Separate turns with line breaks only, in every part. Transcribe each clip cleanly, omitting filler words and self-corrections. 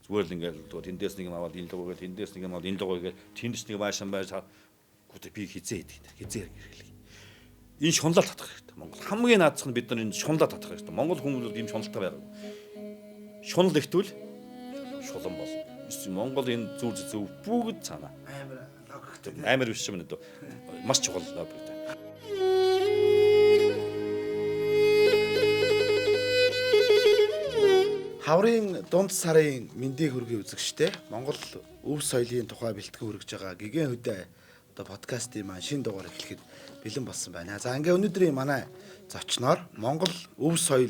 Зүгээр л ингээл тэндээс нэг юм аваад энэ лугаа гээл, тэндээс нэг юм аваад энэ лугаа гээл, тэнд ч нэг байшин байж гүтэ би хизээ хийдэг. Хизээ хэрэглэх. Энэ шунлал татах хэрэгтэй. Монгол хамгийн наадцах нь бид нар энэ шунлаа татах хэрэгтэй. Монгол хүмүүс бол ийм шуналтай байгаагүй. Шунал ихтвэл шулан болно. Монгол энэ зүр зөв бүгд цаана.
Амар логиктэй.
Амар биш юм нэ. Маш чухал логиктэй.
Хаврын дунд сарын мэндийг хүргэе үзэгчтэй Монгол өв соёлын тухай бэлтгэн хүргэж байгаа гигэн хөдөө одоо подкастын маань шинэ дугаар эхлэхэд бэлэн болсон байна. За ингээ өнөөдрийн манай зочноор Монгол өв соёл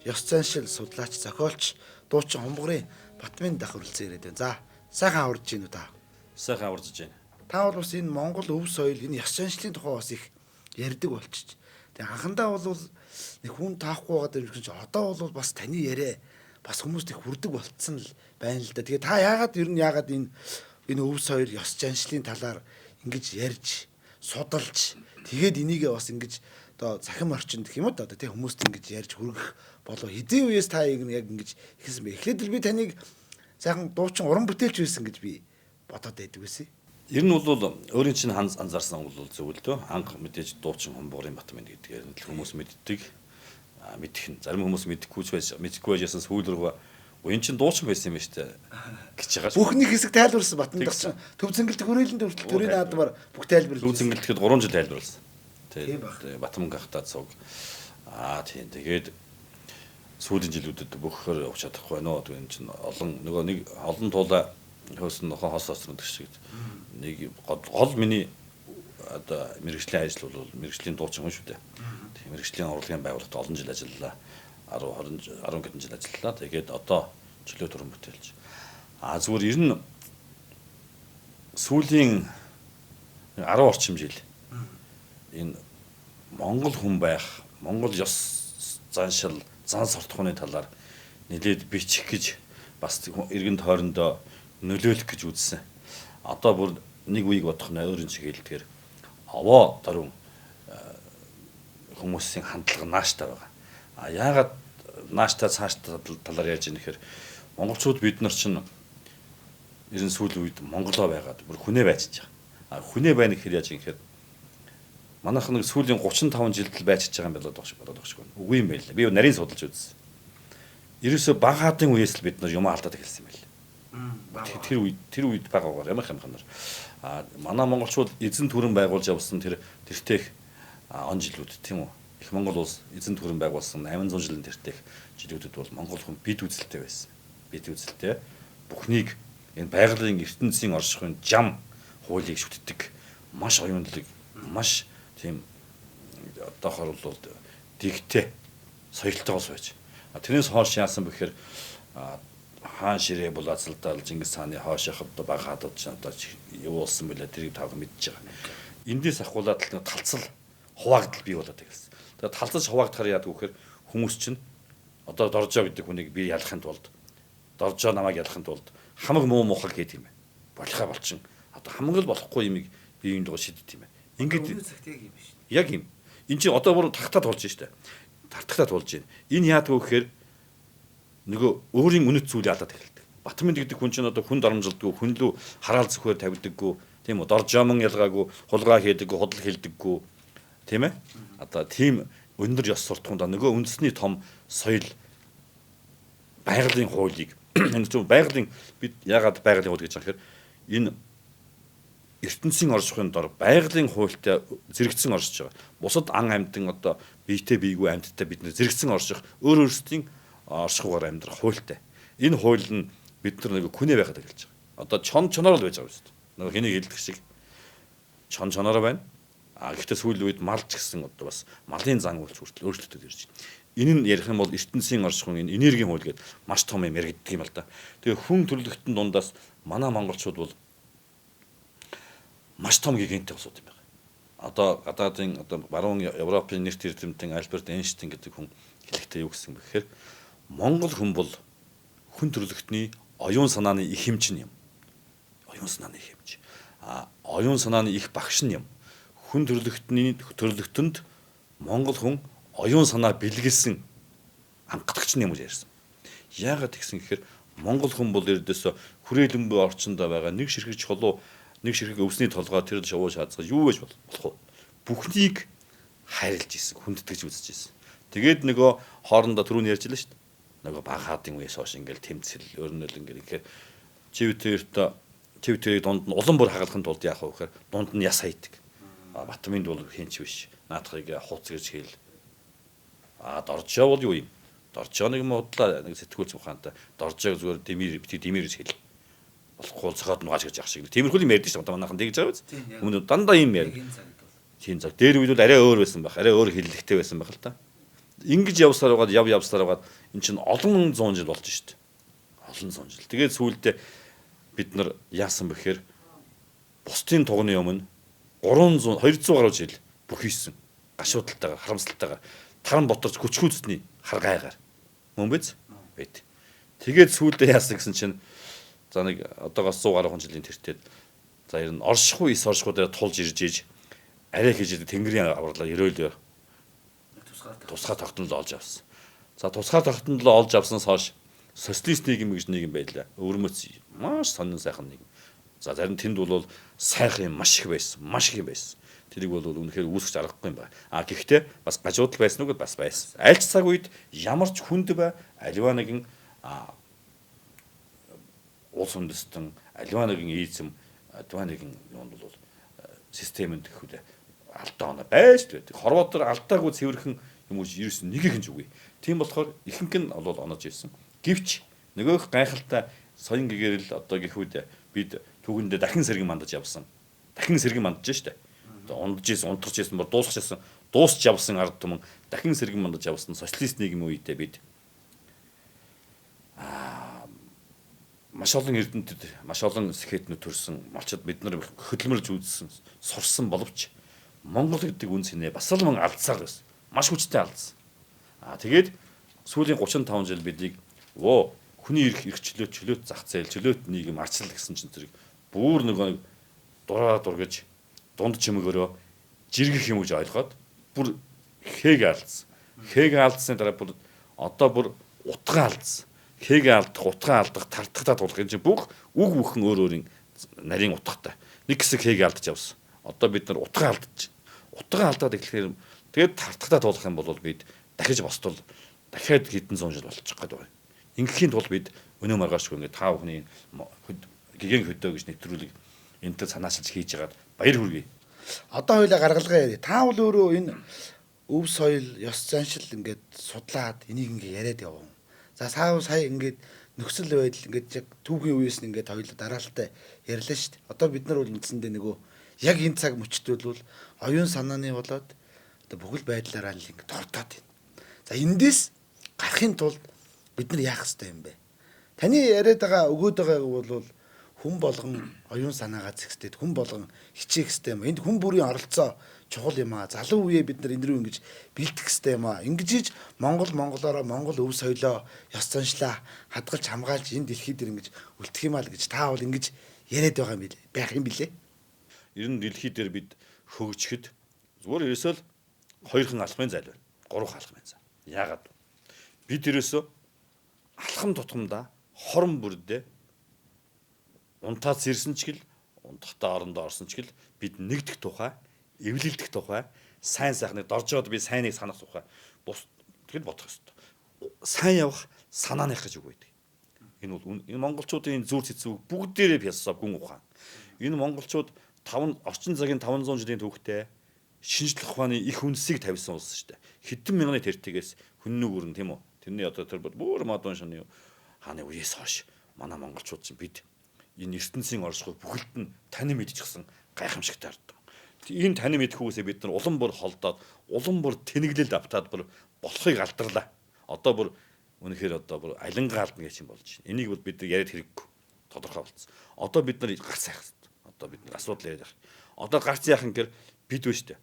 ёс заншил судлаач, зохиолч, дуучин Хумбгарын Батмын дах хүрэлцэн ирээд байна. За сайхан аварж гин үү та?
Сайхан аварж байна.
Та бол бас энэ Монгол өв соёл энэ ёс заншлын тухай бас их ярьдаг болчих. Тэгээ анхандаа бол нэг хүн таахгүй байгаа юм шиг чи одоо бол бас таны яриа бас хүмүүст их хүрдэг болцсон л байна л да. Тэгээ та яагаад ер нь яагаад энэ өв соёл ёс заншлын талаар ингэж ярьж судалж тэгээд энийгээ бас ингэж одоо цахим орчинд гэх юм уу да одоо тий хүмүүст ингэж ярьж хүргэх болов хэдийн үеэс та яг ингэж ихсэн бэ? Эхлээд л би таныг сайхан дуучин уран бүтээлч байсан гэж би бодоод байдаг байсан.
Ер нь бол өөрийн чинь анзаарсан бол зөв л дөө. Анх мэдээж дуучин Хумбгарын Батмын гэдгээр нь л хүмүүс мэддэг. Мэдэх нь зарим хүмүүс мэдэхгүй ч байж мэдэхгүй байжсэн сүүл рүү энэ чинь дуучин байсан юм байна шүү дээ гэж байгаа.
Бүхний хэсэг тайлбарсан Батмын дах чинь төв зэнгэлт хүрээлэнд хүртэл төрийн наадмаар бүх тайлбарлаж.
Төв зэнгэлтэхэд 3 жил тайлбарласан. Тийм Батмын гахтаа цуг. Тийм тэгээд сүүлийн жилүүдэд бөхөр явж чадахгүй байна уу. Энэ чинь олон нөгөө нэг олон туулай хөөсөн нохоо хос хосрон шиг нэг гол миний одоо мэрэгжлийн ажил бол мэрэгжлийн дуучин хүн шүү дээ. Тийм мэрэгжлийн урлагийн байгууллагт олон жил ажиллалаа. 10 20 10 хэдэн жил ажиллалаа. Тэгээд одоо чөлөө төрөн бүтээлч. Зүгээр ер нь сүүлийн 10 орчим жил энэ Монгол хүн байх, Монгол ёс заншил, зан суртахууны талаар нэлээд бичих гэж бас эргэн тойрондоо нөлөөлөх гэж үзсэн. Одоо бүр нэг үеийг бодох нь өөрийн шиг хэлдгээр овоо дөрвөн хүмүүсийн хандлага нааштай байгаа. Яагаад нааштай цааштай талаар яаж ийм гэхээр монголчууд бид нар чинь ер нь сүүлийн үед монголоо байгаад бүр хүнээ байчиж байгаа. Хүнээ байна гэхээр яаж ийм гэхээр манайх нэг сүүлийн 35 жилд л байчиж байгаа юм болоод байгаа шиг байна. Үгүй юм байл. Би нарийн судалж үзсэн. Ерөөсөө баг хаадын үеэс л бид нар юм алдаад эхэлсэн юм байл. Тэр үед баг агаар ямар хямханаар. Манай монголчууд эзэн төрөн байгуулж явсан тэр тэртех он жилүүд тийм үү? Их Монгол улс эзэн төрөн байгуулсан 800 жилийн тэртех жилүүдэд бол монгол хүн бид үзэлтэй байсан. Бид үзэлтэй бүхнийг энэ байгалийн ертөнцийн оршихуйн жам хуулийг шүтдэг маш оюунлаг, маш тийм одоохор бол дэгтэй соёлтойгоо сууж. Тэрнээс хойш яасан бэхээр хаан ширээ булаацалдаал Чингис хааны хойш явахад баг хаадууд ч одоо юу болсон бэлээ тэрийг тааг мэдж байгаа. Эндээс ахуулаад л талцал хуваагдал бий болоод эхэлсэн. Тэгээд талцаж хуваагдахаар яадаг вэ гэхээр хүмүүс чинь одоо Доржоо гэдэг хүнийг би ялахын тулд Доржоо намайг ялахын тулд хамаг муу мухаг хийдэг юм байна. Болохоо болчин. Одоо хамаг л болохгүй юмыг би юм дуу шиддэг юм байна.
Ингээд яг юм биш.
Яг юм. Энд чинь одоо бүр тагтаа тулж штэ. Тартагтаа тулж байна. Энэ яадаг вэ гэхээр нөгөө өөрийн үнэт зүйлийг алдаад эхэлдэг. Батмын гэдэг хүн чинь одоо хүн дарамжилдгүй, хүн лүү хараал зөвхөр тавьдаггүй, тийм үү? Доржоомон ялгаагүй, хулгай хийдэггүй, худал хэлдэггүй, тийм ээ? Одоо тийм өндөр ёс суртахуунд нөгөө үндэсний том соёл байгалийн хуулийг энэ чинь байгалийн бид яагаад байгалийн хууль гэж байгаа гэхээр энэ ертөнцийн оршихуйн дор байгалийн хуультай зэрэгцэн оршиж байгаа. Бусад ан амьтан одоо биетэй биегүй амьттай бид нэр зэрэгцэн орших өөр өөрсдийн оршихуйгаар амьдрах хуультай. Энэ хууль нь бид нар нэг күнээ байхад эхэлж байгаа. Одоо чон чоноор л байж байгаа юм шүү дээ. Нөгөө хэнийг хэлдэг шиг чон чоноороо байна. Гэхдээ сүүлийн үед мал ч гэсэн одоо бас малын зан үйлч хүртэл өөрчлөлтөд ирж байна. Энэ нь ярих юм бол ертөнцийн оршихуйн энэ энергийн хууль гэдэг маш том юм яригддаг юм л да. Тэгээ хүн төрөлхтөн дундаас манай монголчууд бол маш том гиганттэй улсууд юм байна. Одоо гадаадын одоо баруун Европын нэрт эрдэмтэн Альберт Эйнштейн гэдэг хүн хэлэхдээ юу гэсэн бэ гэхээр Монгол хүн бол хүн төрөлхтний оюун санааны их хэмж нь юм. Оюун санааны их хэмж. Оюун санааны их багш нь юм. Хүн төрөлхтний төрөлхтөнд Монгол хүн оюун санаа бэлгэлсэн анхадагч нь юм гэж ярьсан. Яагаад тэгсэн гэхээр Монгол хүн бол ердөөсөө хүрээлэнгүй орчиндөө байгаа нэг ширхэг чулуу, нэг ширхэг өвсний толгой тэр шувуу шаацгаа юу гэж болох вэ? Бүхнийг хайрлаж исэн, хүндэтгэж үзэж исэн. Тэгээд нөгөө хоорондоо түрүүний ярьж лээ шүү дээ. Нөгөө баг хаадын үеэс хойш ингээл тэмцэл, өрнөл ингээл ихээр чивтэрийг дунд нь улам бүр хагалахын тулд яах вэ гэхээр дунд нь яс хайдаг. Батминд бол хинч биш. Наадхыг хууц гэж хэл. Доржоо бол юу юм? Доржоо нэг юм удлаа нэг сэтгүүлч ухаантай. Доржоог зүгээр дэмир бити дэмир гэж хэл. Болохгүй цохоод нугаж гэж ах шиг. Тиймэрхүү юм ярьдэн шүү дээ. Одоо манайхан тэгж байгаа биз? Өмнө дандаа юм ярь. Тийм цаг. Дээр үед бол арай өөр байсан байх. Арай өөр хиллэгтэй байсан байх л та. Ингэж явсаар байгаад явсаар байгаад эн чинь олон зуун жил болж шүү дээ. Олон зуун жил. Тэгээд сүүлдээ бид нар яасан бэхээр бусдын тугны өмнө 300 200 гаруй жил бүхийсэн. Гашуудалтайгаар, харамсалтайгаар таран боторч хүчгүүцний харгайгаар. Мөн биз? Байт. Тэгээд сүүлдээ яасан гэсэн чинь за нэг одоогоос 100 гаруй жилийн тэртээд за ер нь оршихуй ис оршихуй дээр тулж ирж иж арай хийж тэнгэрийн авралаа ерөөлөөр тусгаар тогтнол олж авсан. За тусгаар тогтнол олж авснаас хойш социалист нийгэм гэж нийгэм байлаа. Өвөрмөц маш сонин сайхан нийгэм. За зарим тэнд бол сайхан юм маш их байсан. Маш их юм байсан. Тэрийг бол үнэхээр үүсгэж аргагүй юм байна. А гэхдээ бас гажуудал байсан уу гэд бас байсан. Аль ч цаг үед ямар ч хүнд бай аливаа нэгэн улс үндэстэн, аливаа нэгэн ийзэм, аливаа нэгэн юунд бол системэнд гэхүүдээ алдаа оноо байж л байдаг. Хорвоо дээр алдаагүй цэвэрхэн юм уу ерөөс нэг их нь үгүй. Тийм болохоор ихэнх нь бол онож ирсэн. Гэвч нөгөөх гайхалтай соён гэгэрэл одоо гэхүүд бид түүхэндээ дахин сэргэн мандаж явсан. Дахин сэргэн мандаж штэ. Одоо ундаж исэн, унтарч исэн, бүр дуусч исэн, дуусч явсан ард түмэн дахин сэргэн мандаж явсан социалист нийгмийн үедээ бид маш олон эрдэмтэд, маш олон сэхэтнүүд төрсэн, малчид бид нар хөдөлмөрлж үзсэн, сурсан боловч Монгол гэдэг үн цэнэ бас л мөн алдсаар байсан. Маш хүчтэй алдсан. Тэгээд сүүлийн 35 жил бидийг хүний эрх чөлөөт, чөлөөт зах зээл, чөлөөт нийгэм арчлал гэсэн чинь зэрэг бүр нөгөө дураа дургаж дунд чимээгөөрөө жиргэх юм гэж ойлгоод бүр хээг алдсан. Хээг алдсны дараа бүр одоо бүр утгаа алдсан. Хээг алдах, утгаа алдах, тартахтаа тулах энэ чинь бүх үг бүхэн өөр өөрийн нарийн утгатай. Нэг хэсэг хээг алдаж явсан. Одоо бид нар утгаа алдаж. Утгаа алдаад эхлэхээр тэгээд тартахтаа тулах юм бол бид дахиж бостол дахиад хэдэн зуун жил болчих гээд байна. Ингээхийн тулд бид өнөө маргаашгүй ингээд та бүхний гигэн хөдөө гэж нэвтрүүлэг энэтэй санаачилж хийж байгаад баяр хүргэе.
Одоо хоёлаа гаргалгаа яриа. Та бол өөрөө энэ өв соёл, ёс заншил ингээд судлаад энийг ингээд яриад явсан. За сая ингээд нөхцөл байдал ингээд яг түүхийн үеэс нь ингээд хоёлаа дараалалтай ярьлаа шүү дээ. Одоо бид нар бол үндсэндээ нөгөө яг энэ цаг мөчд бол оюун санааны болоод одоо бүхэл байдлаараа л ингээд дортоод байна. За эндээс гарахын тулд бид нар яах ёстой юм бэ? Таны яриад байгаа өгөөд байгааг бол хүн болгон оюун санаагаа зэгсдээд хүн болгон хичээх ёстой юм. Энд хүн бүрийн оролцоо чухал юм аа. Залуу үеэ бид нар энэ рүү ингэж бэлтгэх ёстой юм аа. Ингэж иж Монгол монголоороо Монгол өв соёлоо ёс заншлаа хадгалж хамгаалж энэ дэлхий дээр ингэж үлдэх юм аа л гэж та бол ингэж яриад байгаа юм байх юм билээ.
Ер нь дэлхий дээр бид хөгжихэд зүгээр ерөөсөө л хоёрхан алхмын зайл байна. Гурван алхмын зай. Яагаад? Бид ерөөсөө алхам тутамдаа хорон бүрдээ унтаад сэрсэн ч гэл унтахтаа орондоо орсон ч гэл бид нэгдэх тухай, эвлэлдэх тухай, сайн сайхныг доржоод би сайныг санах тухай бус тэгэл бодох ёстой. Сайн явах санааных гэж үг байдаг. Энэ бол энэ монголчуудын зүр цэцүүг бүгдээрээ философи гүн ухаан. Энэ монголчууд 5 орчин цагийн 500 жилийн түүхтэй шинжлэх ухааны их үнсийг тавьсан улс шүү дээ. Хэдэн мянганы тэртгээс хөннөг өрн тийм үү? Тэрний одоо тэр бүр модон шаны хааны үеэс хойш манай монголчууд чинь бид энэ ертөнцийн оршихуй бүхэлд нь танин мэдчихсэн гайхамшигтай ард. Энэ танин мэдхүүгээсээ бид нар улам бүр холдоод улам бүр тэнэглэлд автаад бүр болохыг алдарлаа. Одоо бүр үнэхээр одоо бүр алингаа алдна гэж юм болж байна. Энийг бол бид нар яриад хэрэггүй. Тодорхой болсон. Одоо бид нар гарц яах хэрэгтэй. Одоо бид нар асуудал яриад байх. Одоо гарц яах юм гэхээр бид вэ штэ.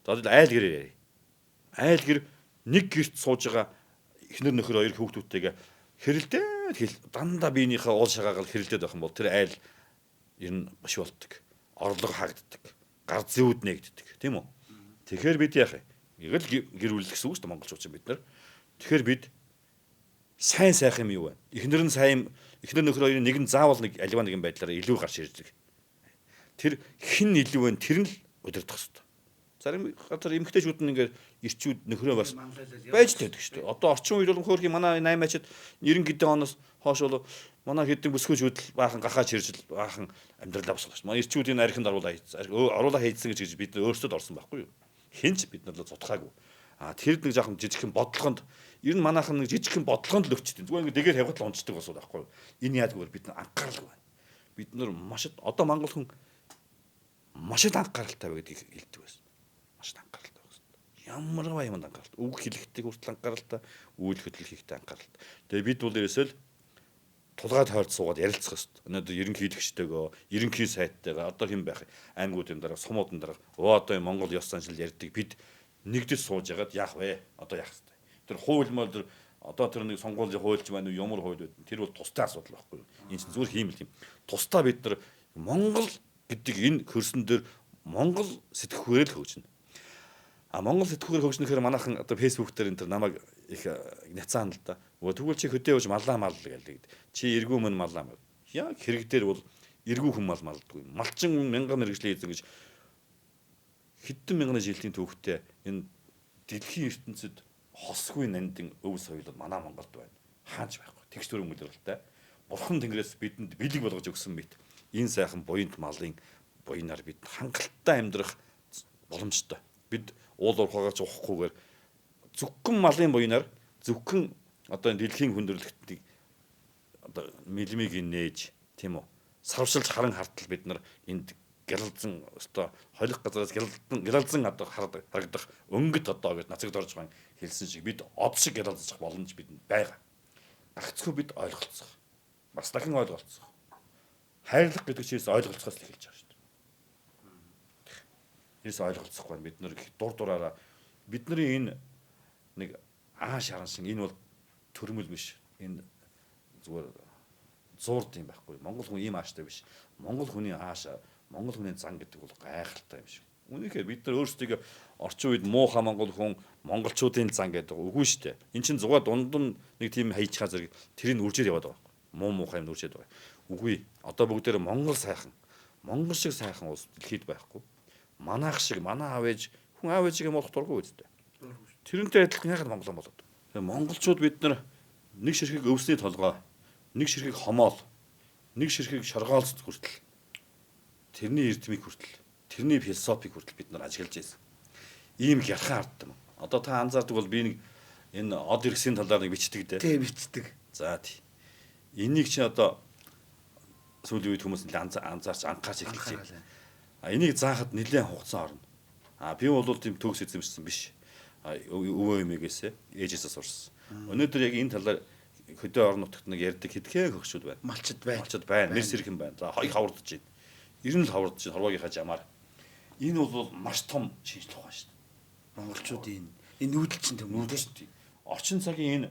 Одоо айл гэрээр яриа. Айл гэр нэг гэрт сууж байгаа эхнэр нөхөр хоёр хүүхдүүдтэйгээ хэрэлдээд дандаа биенийхээ уул шагаагаал хэрэлдээд байх юм бол тэр айл ер нь биш болдог. Орлого хаагддаг. Гар зүүд нэгддэг, тийм үү? Тэгэхээр бид яах вэ? Яг л гэр бүл гэсэн үг шүү дээ монголчууд чинь бид нар. Тэгэхээр бид Сайн сайхан юм юу вэ? Эхнэр нь сайн, эхнэр нөхөр хоёрын нэг нь заавал нэг аливаа нэгэн байдлаар илүү гарч ирдэг. Тэр хэн илүү вэ? Тэр нь л удирдах хэрэгтэй. Зарим газар эмэгтэйчүүд нь ингээд ирчүүд нөхрөө бас байж байдаг шүү дээ. Одоо орчин үед бол хөөрхий манай 8 ачид 90 хэдэн оноос хойш бол манай хэдэн бүсгүйчүүд л баахан гахаа чиржил баахан амьдралаа босгоо шүү. Манай ирчүүдийн архинд оруулаа хийцэн. Оруулаа хийцэн гэж бид нар өөрсдөд орсон байхгүй юу? Хэн ч бид нар л зутгаагүй. А тэр нэг жоохон жижигхэн бодлогонд ер нь манайхан нэг жижигхэн бодлогонд л өвчтөн. Зүгээр ингээд дэгээр тавихад л унцдаг бас байхгүй юу? Энэ яадгүй бид нар анхааралгүй байна. Бид нар маш одоо монгол хүн маш их анхааралтай бай гэдгийг хэлдэг байсан. Маш их анхааралтай байх хэрэгтэй. Ямарваа юмд анхааралтай. Үг хэлэхдээ хүртэл анхааралтай, үйл хөдлөл хийхдээ анхааралтай. Тэгээ бид бол ерөөсөө л тулгаа тойрд суугаад ярилцах хэрэгтэй. Өнөөдөр ерөнхийлөгчтэйгөө, ерөнхий сайттайгаа одоо хэн байх вэ? Аймагуудын дарга, сумуудын дарга, одоо Монгол ёс заншил ярьдаг бид нэгдэж сууж ягаад яах вэ? Одоо яах хэрэгтэй. Тэр хууль мол тэр одоо тэр нэг сонгуулийн хуульч байна уу, ямар хууль вэ? Тэр бол тустай асуудал байхгүй юу? Энэ чинь зүгээр хиймэл юм. Тусдаа бид нар Монгол гэдэг энэ хөрсөн дээр Монгол сэтгхүүрээр л хөгжинэ. А Монгол сэтгхүүрээр хөгжинэхээр манайхан одоо Facebook дээр энэ төр намайг их няцаана л да. Тэгвэл чи хөдөө явж маллаа мал гэлээ. Чи эргүү мөн маллаа мал. Яг хэрэг дээр бол эргүү хүн мал малдгүй. Малчин хүн мянган мэргэжлийн эзэн гэж хэдэн мянган жилийн түүхтэй энэ дэлхийн ертөнцид хосгүй нандин өв соёл манай Монголд байна. Хаач байхгүй. Тэгш төрөн мөлөрлөлтэй. Бурхан Тэнгэрээс бидэнд бэлэг болгож өгсөн мэт энэ сайхан буянт малын буянаар бид хангалттай амьдрах боломжтой. Бид уул уурхайгаач ухахгүйгээр зөвхөн малын буянаар зөвхөн одоо энэ дэлхийн хүндрэлтийг одоо мэлмиг нээж тийм үү сарвшилж харан хартал бид нар энд гялалзан өстой холих газараас гялалзан одоо харагдах өнгөт одоо гэж нацагд орж байгаа хэлсэн шиг бид од шиг гялалзах боломж бидэнд байгаа. Гагцхүү бид ойлголцох. Бас дахин ойлголцох. Хайрлах гэдэг чигээс ойлголцохоос л эхэлж байгаа шүү дээ. Ерөөс ойлголцохгүй байна. Бид нар дур дураараа бидний энэ нэг ааш харан шиг энэ бол төрмөл биш. Энэ зүгээр зуурд юм байхгүй. Монгол хүн ийм ааштай биш. Монгол хүний ааш, Монгол хүний зан гэдэг бол гайхалтай юм шиг. Үнэхээр бид нар өөрсдийгөө орчин үед муухай монгол хүн, монголчуудын зан гэдэг үгүй шүү дээ. Эн чинь зугаа дунд нь нэг тийм хайчхаа зэрэг тэрийг үржээд яваад байгаа байхгүй. Муу муухай юм үржээд байгаа. Үгүй. Одоо бүгдээр Монгол сайхан. Монгол шиг сайхан улс дэлхийд байхгүй. Манайх шиг манай аав ээж хүн аав ээжигээ муулах дургүй үстэй. Тэрнтэй адилхан яагаад монголон болоод. Тэгээ монголчууд бид нар нэг ширхэг өвсний толгой, нэг ширхэг хомоол, нэг ширхэг шоргоолцд хүртэл тэрний эрдмийг хүртэл, тэрний философик хүртэл бид нар ажиглаж байсан. Ийм гярхан ардсан. Одоо та анзаардаг бол би нэг энэ од иргэсийн талаар нэг бичдэг дээ.
Тий, бичдэг.
За тий. Энийг чи одоо сүүлийн үед хүмүүс нэлээд анзаарч анхаарч эхэлж байна. А энийг заахад нэлээд хугацаа орно. А би бол тийм төгс эзэмшсэн биш. Өвөө эмээгээсээ ээжээсээ сурсан. Өнөөдөр яг энэ талаар хөдөө орон нутагт нэг ярьдаг хэдхэн хөгшүүд байна.
Малчд байна.
Малчд байна. Нэр сэрхэн байна. За хоёр хавардж байна. Ер нь л хавардж байна. Хорвоогийнхаа жамаар. Энэ бол маш том шинжлэх ухаан шүү дээ.
Монголчуудын энэ нүүдэл чинь тийм
нүүдэл шүү дээ. Орчин цагийн энэ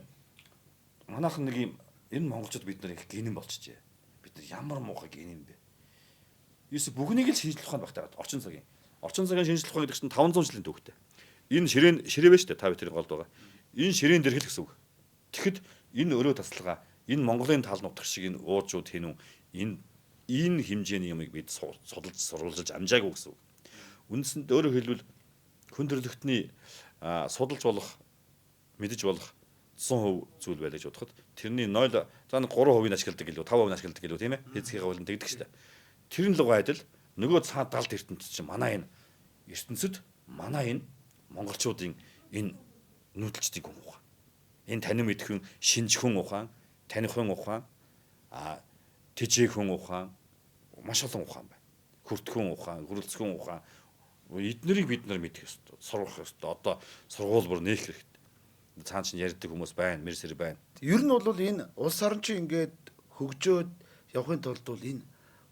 манайхан нэг юм энэ монголчууд бид нар их гинэн болчихжээ. Бид нар ямар муухай гинэн бэ? Ерөөсө бүгнийг л шинжлэх ухаан багтаад орчин цагийн. Орчин цагийн шинжлэх ухаан гэдэг чинь 500 жилийн түүхтэй. Энэ ширээн ширээ байна шүү дээ. Та бидний голд байгаа. Энэ ширээн дэрхэл гэсэн үг. Тэгэхэд энэ өрөө тасалгаа энэ Монголын тал нутаг шиг энэ уужууд хинүү энэ хэмжээний юмыг бид судалж сурвалжиж амжаагүй гэсэн үг. Үндсэнд өөрөөр хэлбэл хүн төрөлхтний судалж болох мэдэж болох 100% зүйл байлаа гэж бодоход тэрний 0 за нэг 3%-ийг ашигладаг гэлүү 5% ашигладаг гэлүү тийм ээ физикийн хавлан тэгдэг шүү дээ. Тэр нь л адил нөгөө цаа далд ертөнцид чинь манай энэ ертөнцид манай энэ монголчуудын энэ нүүдэлчдийн хүн ухаан. Энэ танин мэдхэн шинжхэн ухаан, таних хүн ухаан, тэжээх хүн ухаан, маш олон ухаан байна. Хүртхэн ухаан, хөрөлцгөн ухаан эднэрийг бид нар мэдэх ёстой, сурах ёстой. Одоо сургууль бүр нээх хэрэгтэй. Цаан чинь ярьдаг хүмүүс байна, мэр сэр байна.
Ер нь бол энэ улс орон чинь ингээд хөгжөөд явахын тулд бол энэ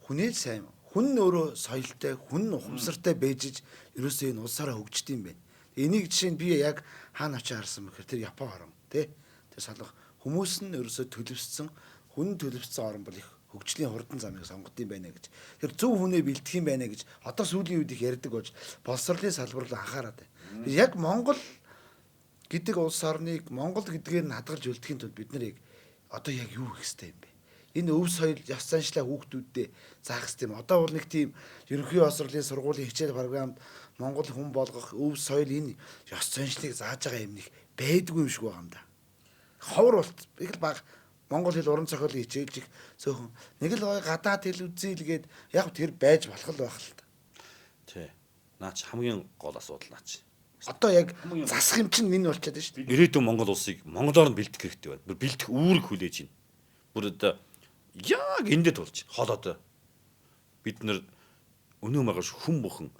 хүнээ сайн хүн өөрөө соёлтой, хүн ухамсартай байж ерөөсөө энэ улсаараа хөгждөг юм байна. Энийг жишээ нь би яг хаана очиж харсан бэхээр тэр Япон орн тий. Тэр салах хүмүүс нь ерөөсөө төлөвссөн, хүн төлөвссөн орн бол их хөгжлийн хурдан замыг сонгод юм байна гэж. Тэр зөв хүнээ бэлтгэх юм байна гэж одоо сүүлийн үед их ярьдаг болж боловсролын салбар руу анхаарат байна. Яг Монгол гэдэг улс орныг Монгол гэдгээр нь хадгалж үлдэхийн тулд бид нарыг Одоо яг юу хийх ёстой юм бэ? Энэ өв соёл ёс заншлаа хүүхдүүддээ заах ёстой юм. Одоо бол нэг тийм ерөнхий боловсролын сургуулийн хичээл програмд Монгол хүн болгох өв соёл энэ ёс заншлыг зааж байгаа юм нэг байдгүй юм шиг байгаа юм да. Ховор болт их л баг монгол хэл уран зохиолын хичээлж их цөөхөн нэг л гой гадаад хэл үзье л гээд яг тэр байж болох л байх л та.
Тий. Наач хамгийн гол асуудал наач.
Одоо яг засах юм чинь энэ болчиход байна шүү дээ.
Ирээдүйн Монгол улсыг монголоор нь бэлдэх хэрэгтэй байна. Бүр бэлдэх үүрэг хүлээж байна. Бүр одоо яг эндээ тулж байна. Хол одоо бид нар өнөө маргааш хүн бүхэн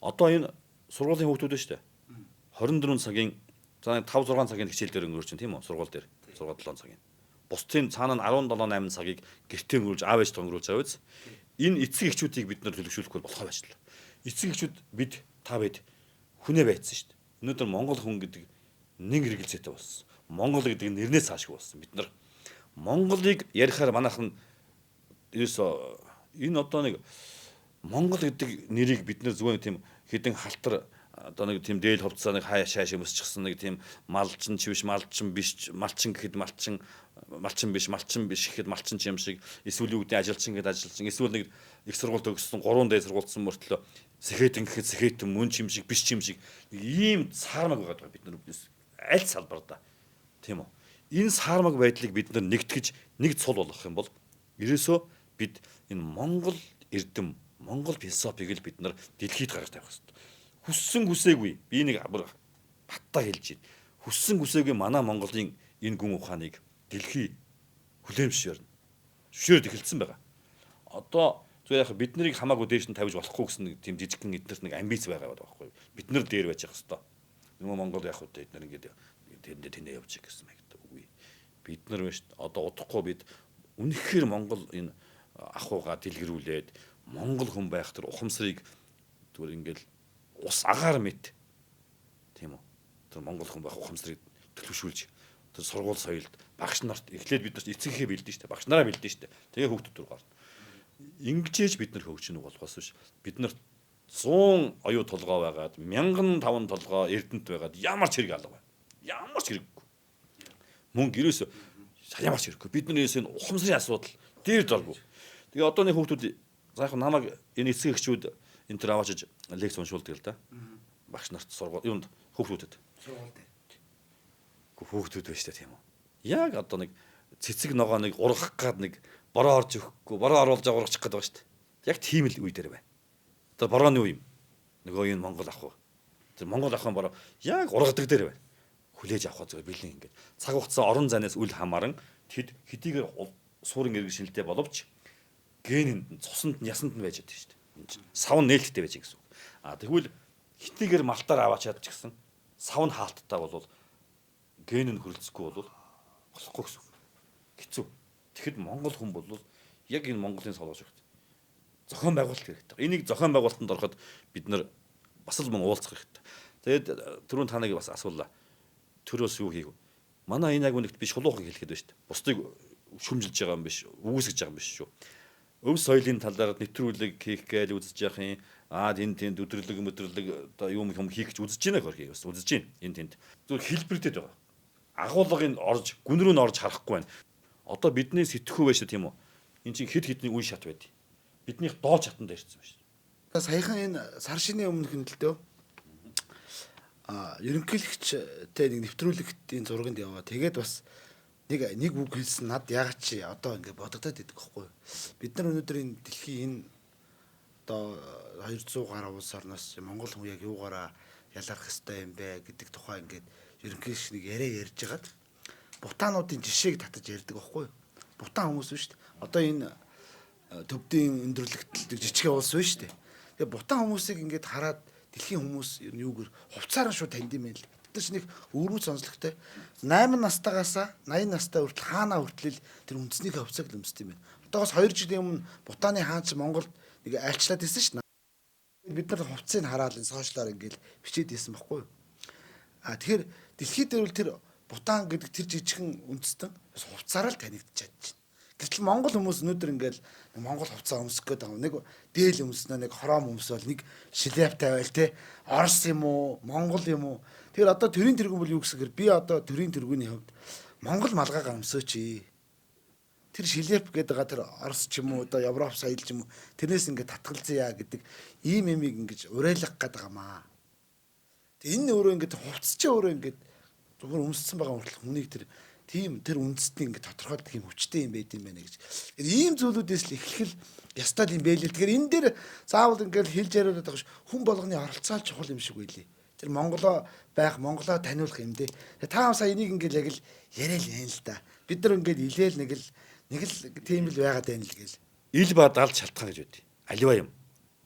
одоо энэ сургуулийн хүүхдүүд байна шүү дээ. 24 цагийн за 5 6 цагийн хичээл дээр өнгөрч чинь тийм үү? Сургууль дээр 6 7 цагийн. Бусдын цаана нь 17 8 цагийг гэртээ өнгөрүүлж аав ээжтэй өнгөрүүлж байгаа биз? Энэ эцэг эхчүүдийг бид нар төлөвшүүлэхгүй болох байж л. Эцэг эхчүүд бид та бид хүнээ байцсан шүү дээ. Өнөөдөр Монгол хүн гэдэг нэг хэрэгэлцээтэй болсон. Монгол гэдэг нэрнээс цаашгүй болсон. Бид нар Монголыг ярихаар манайхан ерөөсөө энэ одоо нэг Монгол гэдэг нэрийг бид нэр зүгээр тийм хідэн халтар одоо нэг тийм дээл хувцас нэг хаяа шааш өмсчихсэн нэг тийм малчин ч биш малчин биш малчин гэхэд малчин малчин биш малчин биш гэхэд малчин ч юм шиг эсвэл юу гэдэг ажилчин гэхэд ажилчин эсвэл нэг их сургууль төгссөн 3 дээд сургуульдсан мөртлөө сэхэтэн гэхэд сэхэтэн мөн ч юм шиг биш ч юм шиг нэг ийм саармаг байгаа бид нар аль салбарда тийм үү. Энэ саармаг байдлыг бид нар нэгтгэж нэг цул болгох юм бол ерөөсөө бид энэ Монгол эрдэм Монгол философиг л бид нар дэлхийд гаргаж тавих хэрэгтэй. Хүссэн хүсээгүй би нэг бүр баттаа хэлж байна. Хүссэн хүсээгүй манай Монголын энэ гүн ухааныг дэлхий хүлээн зөвшөөрнө. Зөвшөөрөд эхэлсэн байгаа. Одоо зүгээр яг бид нарыг хамаагүй дээш нь тавьж болохгүй гэсэн нэг тийм жижигхэн эднэрт нэг амбиц байгаа байхгүй юу? Бид нар дээр байж явах хэвээр. Нөгөө Монгол яг үгүй эднэр ингээд тэндээ тэндээ явж гэсэн маягтай үгүй. Бид нар биш одоо удахгүй бид үнэхээр Монгол энэ ахуйгаа дэлгэрүүлээд Монгол хүн байх тэр ухамсарыг зүгээр ингээл ус агаар мэт тийм үү? Тэр Монгол хүн байх ухамсарыг төлөвшүүлж тэр сургууль соёлд багш нарт эхлээд бид нар эцэгхээ бэлдэн штэ багш нараа бэлдэн штэ тэгээ хүүхдүүд рүү гарна. Ингэжээж бид нар хөгжинө болохоос биш бид нарт 100 оюу толгой байгаад 1005 толгой эрдэнэт байгаад ямар ч хэрэг алга байна. Ямар ч хэрэггүй. Мөнгө ерөөсөө ямар ч хэрэггүй. Бид нар ерөөсөө энэ ухамсарын асуудал дээр доргүй. Тэгээ одоо нэг хүүхдүүд за яг намайг энэ эцэг эхчүүд энэ төр аваачиж лекц уншуулдаг л да. Багш нарт сургууль юунд хүүхдүүдэд.
Сургууль дээр.
Хүүхдүүд байж та тийм үү. Яг одоо нэг цэцэг ногоо нэг ургах гад нэг бороо орж өгөхгүй, бороо оруулж ургачих гээд байгаа шүү дээ. Яг тийм л үе дээр байна. Тэр борооны үе юм. Нөгөө энэ Монгол ах уу. Тэр Монгол ахын бороо яг ургадаг дээр байна. Хүлээж авах зүгээр бэлэн ингээд. Цаг хугацаа орон зайнаас үл хамааран тэд хэдийгээр суурин эргэн шинэлтэй боловч генэнд нь цуснд нь ясанд нь байж байдаг шүү дээ. Энэ чинь сав нь нээлттэй байж гэсэн үг. А тэгвэл хэдийгээр малтаар аваачаад ч гэсэн сав нь хаалттай болвол ген нь хөрөлцөхгүй бол болохгүй гэсэн үг. Хэцүү. Тэгэхэд Монгол хүн бол яг энэ Монголын солоож хэрэгтэй. Зохион байгуулалт хэрэгтэй. Энийг зохион байгуулалтанд ороход бид нар бас л мөн уулзах хэрэгтэй. Тэгээд түрүүн та нарыг бас асуулаа. Төрөөс юу хийх вэ? Манай энэ агуу нэгт би шулуухан хэлэхэд байна шүү дээ. Бусдыг шүмжилж байгаа юм биш, үгүйсгэж байгаа юм биш шүү. Өв соёлын талаар нэвтрүүлэг хийх гээл үзэж явах юм. Аа энэ тэнд өдөрлөг мөдөрлөг одоо юм юм хийх гэж үзэж байна хөрхий. Бас үзэж байна. Энэ тэнд. Зүгээр хэлбэрдэд байгаа. Агуулгыг орж гүн рүү н орж харахгүй байна. Одоо бидний сэтгхүү байж тийм үү? Энд чинь хэд хэдний үе шат байд. Биднийх доод шатанд ирсэн байна шүү.
Саяхан энэ сар шинийн өмнөх нь л дөө. А ерөнхийлөгчтэй нэг нэвтрүүлэгтийн зурганд яваа. Тэгээд бас нэг үг хэлсэн над яг чи одоо ингэ бодогдоод идэг байхгүй юу? Бид нар өнөөдөр энэ дэлхийн энэ одоо 200 гаруй улс орноос Монгол хүн яг юугаараа ялгарх ёстой юм бэ гэдэг тухай ингээд ерөнхийлөгч нэг яриа ярьж хагаад Бутануудын жишээг татаж ярьдаг байхгүй юу? Бутан хүмүүс биш үү? Одоо энэ төвдийн өндөрлөгтөл жижигхэн улс биш үү? Тэгээ Бутан хүмүүсийг ингээд хараад дэлхийн хүмүүс ер нь юугээр хувцаараа шууд танд юм байл. Бид нар ч нэг өвөрмөц онцлогтой 8 настайгаасаа 80 настай хүртэл хаанаа хүртэл тэр үндэснийхээ хувцааг л өмсдөг юм байна. Одоогоос 2 жилийн өмнө Бутаны хаан ч Монголд нэг айлчлаад ирсэн шүү дээ. Бид нар хувцсыг хараад энэ сошиалаар ингээд бичээд ирсэн байхгүй юу? А тэгэхээр дэлхийд дээр бол тэр Бутан гэдэг тэр жижигхэн үндэстэн бас хувцаараа л танигдчих чадчихна. Гэтэл Монгол хүмүүс өнөөдөр ингээл Монгол хувцас өмсөх гээд байгаа. Нэг дээл өмснө, нэг хороом өмсөөл, нэг шляп тавиал те. Орос юм уу, Монгол юм уу? Тэгэхээр одоо төрийн тэргүүн бол юу гэсэн гэхээр би одоо төрийн тэргүүний хувьд Монгол малгайгаа өмсөөч. Тэр шилеп гэдэг байгаа тэр Орос ч юм уу одоо Европ соёл ч юм уу тэрнээс ингээд татгалзъя гэдэг ийм юмыг ингэж уриалгах гээд байгаа маа. Тэг энэ өөрөө ингээд хувцс чи өөрөө ингээд зөвхөн өмссөн байгаа хүртэл хүнийг тэр тийм тэр үндэстний ингээд тодорхойлдог юм хүчтэй юм байд юм байна гэж. Тэгэхээр ийм зүйлүүдээс л эхлэх л ястай юм байлээ. Тэгэхээр энэ дээр заавал ингээд хэлж яриулаад байгаа ш. Хүн болгоны оролцоо л чухал юм шиг байлээ. Тэр Монголоо байх, Монголоо таниулах юм дээ. Та сая энийг ингээд яг л яриа л юм л да. Бид нар ингээд илээл нэг л тийм л байгаад байна л гээл.
Ил ба далд шалтгаан гэж байдیں۔ Аливаа юм.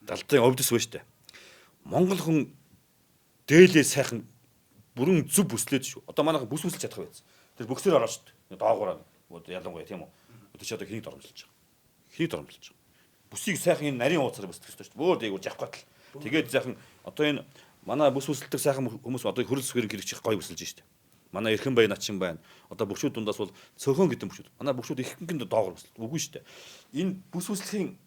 Далдын өвдөс вэ штэ. Монгол хүн дээлээ сайхан бүрэн зөв бүслээд шүү. Одоо манайхан бүс бүсэлж чадах байсан. Тэр бөксөр ороод шүү дээ. Доогоороо ялангуяа тийм үү. Одоо чи одоо хэнийг доромжилж байгаа. Хэнийг доромжилж байгаа. Бүсийг сайхан энэ нарийн ууцаар бүсдэх ёстой шүү дээ. Бөөр дээгүүр жавх гатал. Тэгээд сайхан одоо энэ манай бүс бүсэлдэг сайхан хүмүүс одоо хөрөл сүхэрийн хэрэгчих гоё бүсэлж шүү дээ. Манай эрхэн баян начин байна. Одоо бөкшүүд дундаас бол цөөхөн гэдэг бөкшүүд. Манай бөкшүүд ихэнх нь доогоор бүсэлдэг. Үгүй шүү дээ. Энэ бүс бүслэхийн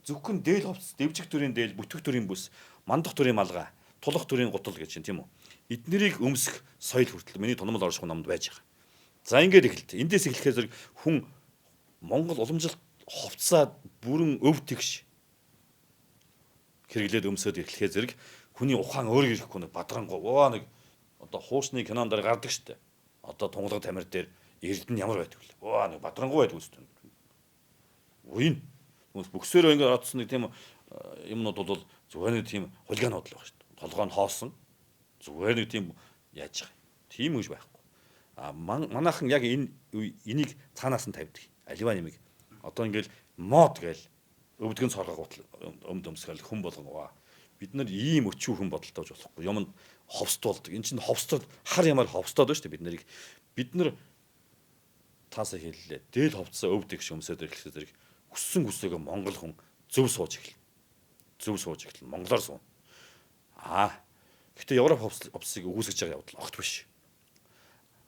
зөвхөн дээл хувцас, дэвжих төрийн дээл, бүтэх төрийн бүс, мандах төрийн малгай, тулах төрийн гутал гэж чинь тийм үү. Эднэрийг өмсөх соёл хүртэл миний тономол орших номд байж байгаа. За ингээд эхэлт. Эндээс эхлэхээр зэрэг хүн Монгол уламжлалт хувцаа бүрэн өв тэгш хэрэглээд өмсөд эхлэхээр зэрэг хүний ухаан өөр ирэхгүй нэг бадрангуй. Ваа нэг одоо хуучны кинон дээр гардаг штэ. Одоо тунгалаг тамир дээр эрдэнэ ямар байдаг вэ? Ваа нэг бадрангуй байдаг үст. Уин. Хүмүүс бөксөөрөө ингээд орцсон нэг тийм юмнууд бол зүгээр нэг тийм хулиганууд л баг штэ. Толгой нь хоосон. Зүгээр нэг тийм яаж байгаа. Тийм гэж байхгүй. А манайхан яг энэ энийг цаанаас нь тавьдаг. Аливаа нэмийг. Одоо ингээл мод гээл өвдгөн цоргоо гутал өмд өмсгөл хүн болгон ва. Бид нар ийм өчүү хүн бодолтойж болохгүй. Юмд ховстуулдаг. Эн чинь ховстоод хар ямар ховстоод байна шүү дээ бид нарыг. Бид нар таасаа хэллээ. Дээл ховцсоо өвдөг шиг өмсөд ирэхлээр зэрэг хүссэн хүсээгээ монгол хүн зөв сууж эхэлнэ. Зөв сууж эхэлнэ. Монголоор сууна. Аа. Гэхдээ Европ хувцсыг үгүйсгэж байгаа явдал огт биш.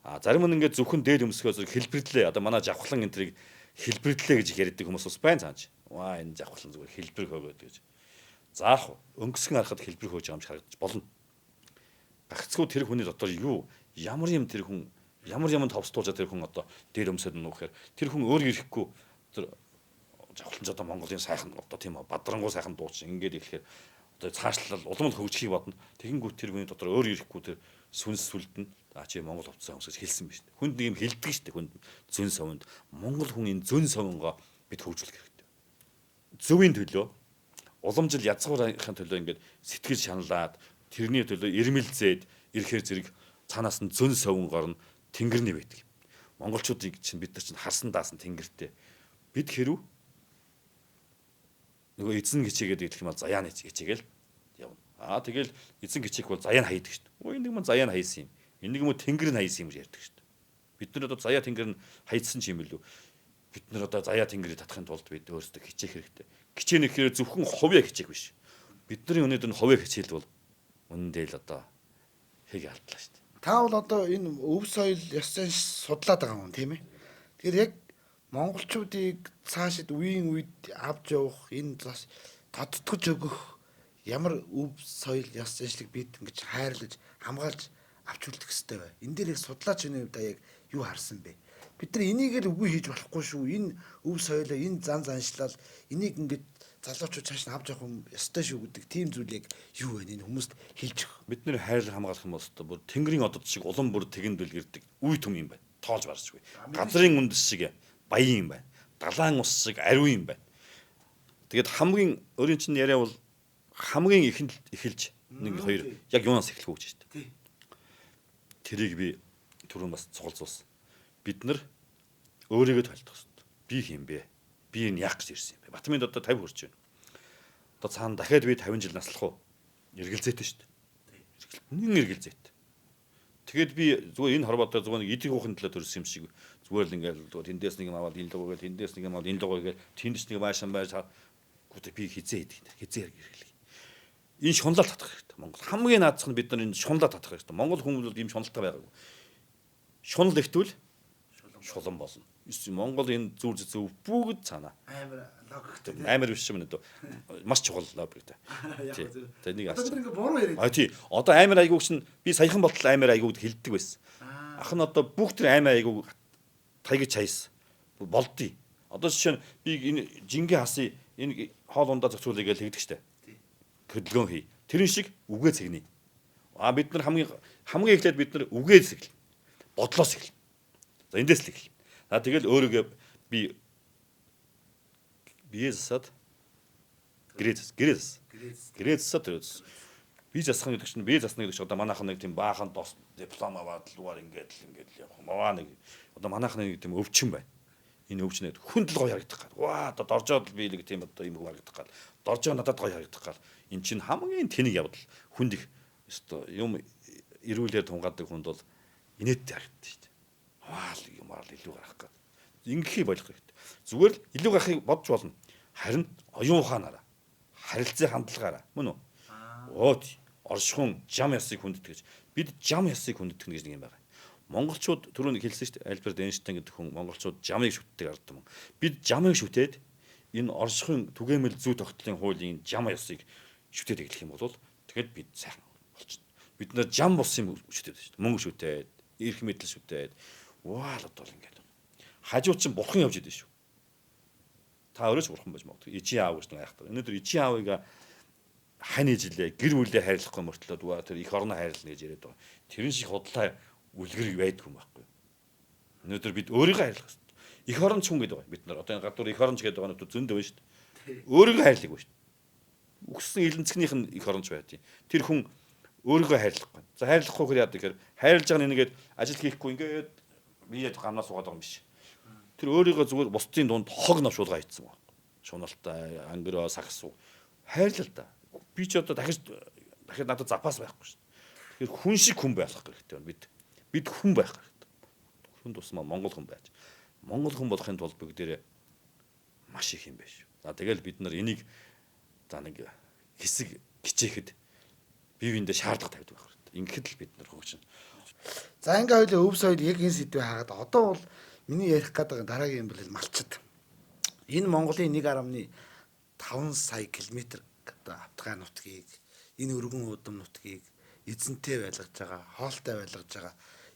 А зарим нь ингээд зөвхөн дээл өмсгөө зэрэг хэлбэрлээ. Одоо манай жавхлан энэ тэрийг хэлбэрлээ гэж их ярьдаг хүмүүс бас байна цааш. Ваа энэ жавхлан зүгээр хэлбэр хөөгөөд гэж. Заах өнгөсгөн харахад хэлбэр хөөж байгаа юм шиг харагдаж болно. Гагцгүй тэр хүний дотор юу ямар юм тэр хүн ямар юмд ховстуулж тэр хүн одоо дээр өмсөд нь үхээр тэр хүн өөр ирэхгүй тэр жавхлан ч одоо Монголын сайхан одоо тийм бадрангуй сайхан дуучин ингээд ирэхээр одоо цаашлал улам л хөгжихийг бодно. Тэгэнгүүт тэр хүний дотор өөр ирэхгүй тэр сүнс сүлдэн а чи Монгол хувцас өмсөж хэлсэн биз дээ. Хүнд нэг юм хэлдэг шүү дээ. Хүнд зөн совинд Монгол хүн энэ зөн совингоо бид хөгжүүлэх хэрэгтэй. Зөвийн төлөө уламжил язгуурынхын төлөө ингээд сэтгэл шаналаад тэрний төлөө ирмэлзээд ирэхээр зэрэг цаанаас нь зөн совингоор нь тэнгэрний байдаг. Монголчуудыг чинь бид нар чинь харсан даасан тэнгэртэй. Бид хэрв нөгөө эзэн хичээгээд идэх юм бол заяа хичээгээл явна. Аа тэгэл эзэн хичээх бол заяа нь хайдаг шүү дээ. Өө энэ нэг мөн заяа нь хайсан юм. Энэ нэг юм тэнгэр нь хайсан юм гэж ярьдаг шүү дээ. Бид нар одоо заяа тэнгэр нь хайцсан ч юм билүү. Бид нар одоо заяа тэнгэрийг татахын тулд бид өөрсдөө хичээх хэрэгтэй. Хичээнэ гэхээр зөвхөн хувья хичээх биш. Бидний өнөөдөр нь хувья хичээл бол үнэндээ л одоо хэг алдлаа шүү дээ.
Та бол одоо энэ өв соёл ёс занш судлаад байгаа юм тийм ээ. Тэгэхээр яг монголчуудыг цаашид үеийн үед авч явах энэ тодтогч өгөх ямар өв соёл ёс заншлыг бид ингэж хайрлаж хамгаалж авч үлдэх хэрэгтэй бай. Энэ дээр яг судлаач хүний хувьд яг юу харсан бэ? Бид нар энийг л үгүй хийж болохгүй шүү. Энэ өв соёлоо, энэ зан заншлал энийг ингэж залуучууд цааш нь авч явах юм ёстой шүү гэдэг тийм зүйл яг юу вэ? Энэ хүмүүст хэлж өгөх.
Бид нэр хайрлах хамгаалах юм бол ёстой. Бүр тэнгэрийн одод шиг улам бүр тэгэн дэлгэрдэг үе түм юм байна. Тоолж барчгүй. Газрын үндэс шиг баян юм байна. Далайн ус шиг ариун юм байна. Тэгээд хамгийн өөрийн чинь яриа бол хамгийн ихэнд эхэлж нэг хоёр яг юунаас эхлэх үү гэж шүү дээ. Тэрийг би түрүүн бас цугалзуулсан. Бид нар өөрийгөө тайлдах хэрэгтэй. Би хэм бэ? Би энэ яах гэж ирсэн юм бэ? Батминд одоо 50 хүрч байна. Одоо цаана дахиад би 50 жил наслах уу? Эргэлзээтэй шүү дээ. Нэгэн эргэлзээтэй. Тэгээд би зүгээр энэ хорвоо дээр зүгээр нэг идэх уухын төлөө төрсөн юм шиг зүгээр л ингээл тэндээс нэг юм аваад энэ лугаа гээл тэндээс нэг юм аваад энэ лугаа гээл тэнд ч нэг байшин байж гүтэ би хизээ идэх хизээ хэрэглэх. Энэ шунлал татах хэрэгтэй. Монгол хамгийн наадцах нь бид нар энэ шунлаа татах хэрэгтэй. Монгол хүмүүс бол ийм шуналтай байгаагүй. Шунал ихтвэл шулан болно. Монгол энэ зүр зөв бүгд цаана.
Амар логиктэй.
Амар биш юм нэ. Маш чухал логиктэй. Тий. Тэгээ нэг
Одоо бид ингээ буруу яриад.
А тий. Одоо амар айгууг чинь би саяхан болтол амар айгууг хэлдэг байсан. Ах нь одоо бүх тэр амар айгууг таягч хайсан. Болдъё. Одоо жишээ нь би энэ жингээ хасыг энэ хоол ундаа зохицуулъя гэж хэлдэг штэ. Хөдөлгөөн хий. Тэрэн шиг үгээ цэгнэ. А бид нар хамгийн хамгийн эхлээд бид нар үгээ цэглэ. Бодлоос эхэл. За эндээс л эхэл. За тэгэл өөрийгөө би бие засаад гэрээ зас гэрээ зас. Гэрээ засаад тэр бие засах гэдэг чинь бие засна гэдэг чинь одоо манайхан нэг тийм баахан дос диплом аваад л угаар ингээд л ингээд л явах. Маваа нэг одоо манайхан нэг тийм өвчин байна. Энэ өвчнөд хүнд л гоё харагдах гал. Ваа одоо доржоод би нэг тийм одоо юм харагдах гал. Доржоо надад гоё харагдах гал. Эн чинь хамгийн тэнэг явдал хүнд их өстой юм эрүүлээр тунгаадаг хүнд бол инээдтэй харагддаг шүү дээ. Ваа л юмар л илүү гарах гал. Ингэхий болох хэрэгтэй. Зүгээр л илүү гарахыг бодж болно. Харин оюун ухаанаараа, харилцан хандлагаараа мөн үү? Өө оршихуун жам ясыг хүндэтгэж бид жам ясыг хүндэтгэнэ гэж нэг юм байна. Монголчууд түрүү нэг хэлсэн шүү дээ. Альберт Эйнштейн гэдэг хүн монголчууд жамыг шүтдэг ард түмэн. Бид жамыг шүтээд энэ оршихуйн түгээмэл зүй тогтлын хуулийн жам ясыг шүтээд эхлэх юм бол тэгэхэд бид сайхан болчихно. Бид нар жам болсон юм шүтээд шүү дээ. Мөнгө шүтээд, эрх мэдэл шүтээд ваа л одоо ингээд. Хажуу чинь бурхан явж идэв шүү. Та өөрөө ч бурхан байж магадгүй. Ижийн аав гэж нэг айхтар. Өнөөдөр ижийн аавыг хань ижилээ, гэр бүлээ хайрлахгүй мөртлөө дүү тэр эх орноо хайрлана гэж яриад байгаа. Тэрэн шиг худлаа үлгэр байдгүй юм байхгүй. Өнөөдөр бид өөрийгөө хайрлах хэрэгтэй. Эх орон ч хүн гэдэг байгаа. Бид нар одоо энэ гадуур эх оронч гэдэг байгаа нөтө зөндөө байна шүү дээ. Өөрийгөө хайрлах шүү дээ. Үхсэн илэнцгнийх нь эх оронч байдیں۔ Тэр хүн өөрийгөө хайрлахгүй. За хайрлахгүй хэр яадаг гэхээр хайрлаж байгаа нь энийгээд ажил хийхгүй ингээд бие гамнаа суугаад байгаа юм биш. Тэр өөрийгөө зүгээр бусдын дунд хог навшуулгаа хийцэн байна. Шуналтай, ангироо, сагс хайрлал та. Би ч одоо дахиж дахиад надад запас байхгүй шүү. Тэгэхээр хүн шиг хүн байх хэрэгтэй байна. Бид хүн байх хэрэгтэй. Хүн тусмаа монгол хүн байж. Монгол хүн болохын тулд бүгдээрээ маш их юм байна шүү. За тэгэл бид нар энийг за нэг хэсэг хичээхэд бие биендээ шаардлага тавьдаг байх хэрэгтэй. Ингэхэд л бид нар хөгжинэ.
За ингээ хоёлаа өв соёл яг энэ сэдвээ хаагаад одоо бол миний ярих гэдэг дараагийн юм бол малчид. Энэ Монголын 1.5 сая километр одоо автгай нутгийг, энэ өргөн удам нутгийг эзэнтэй байлгаж байгаа, хоолтой байлгаж байгаа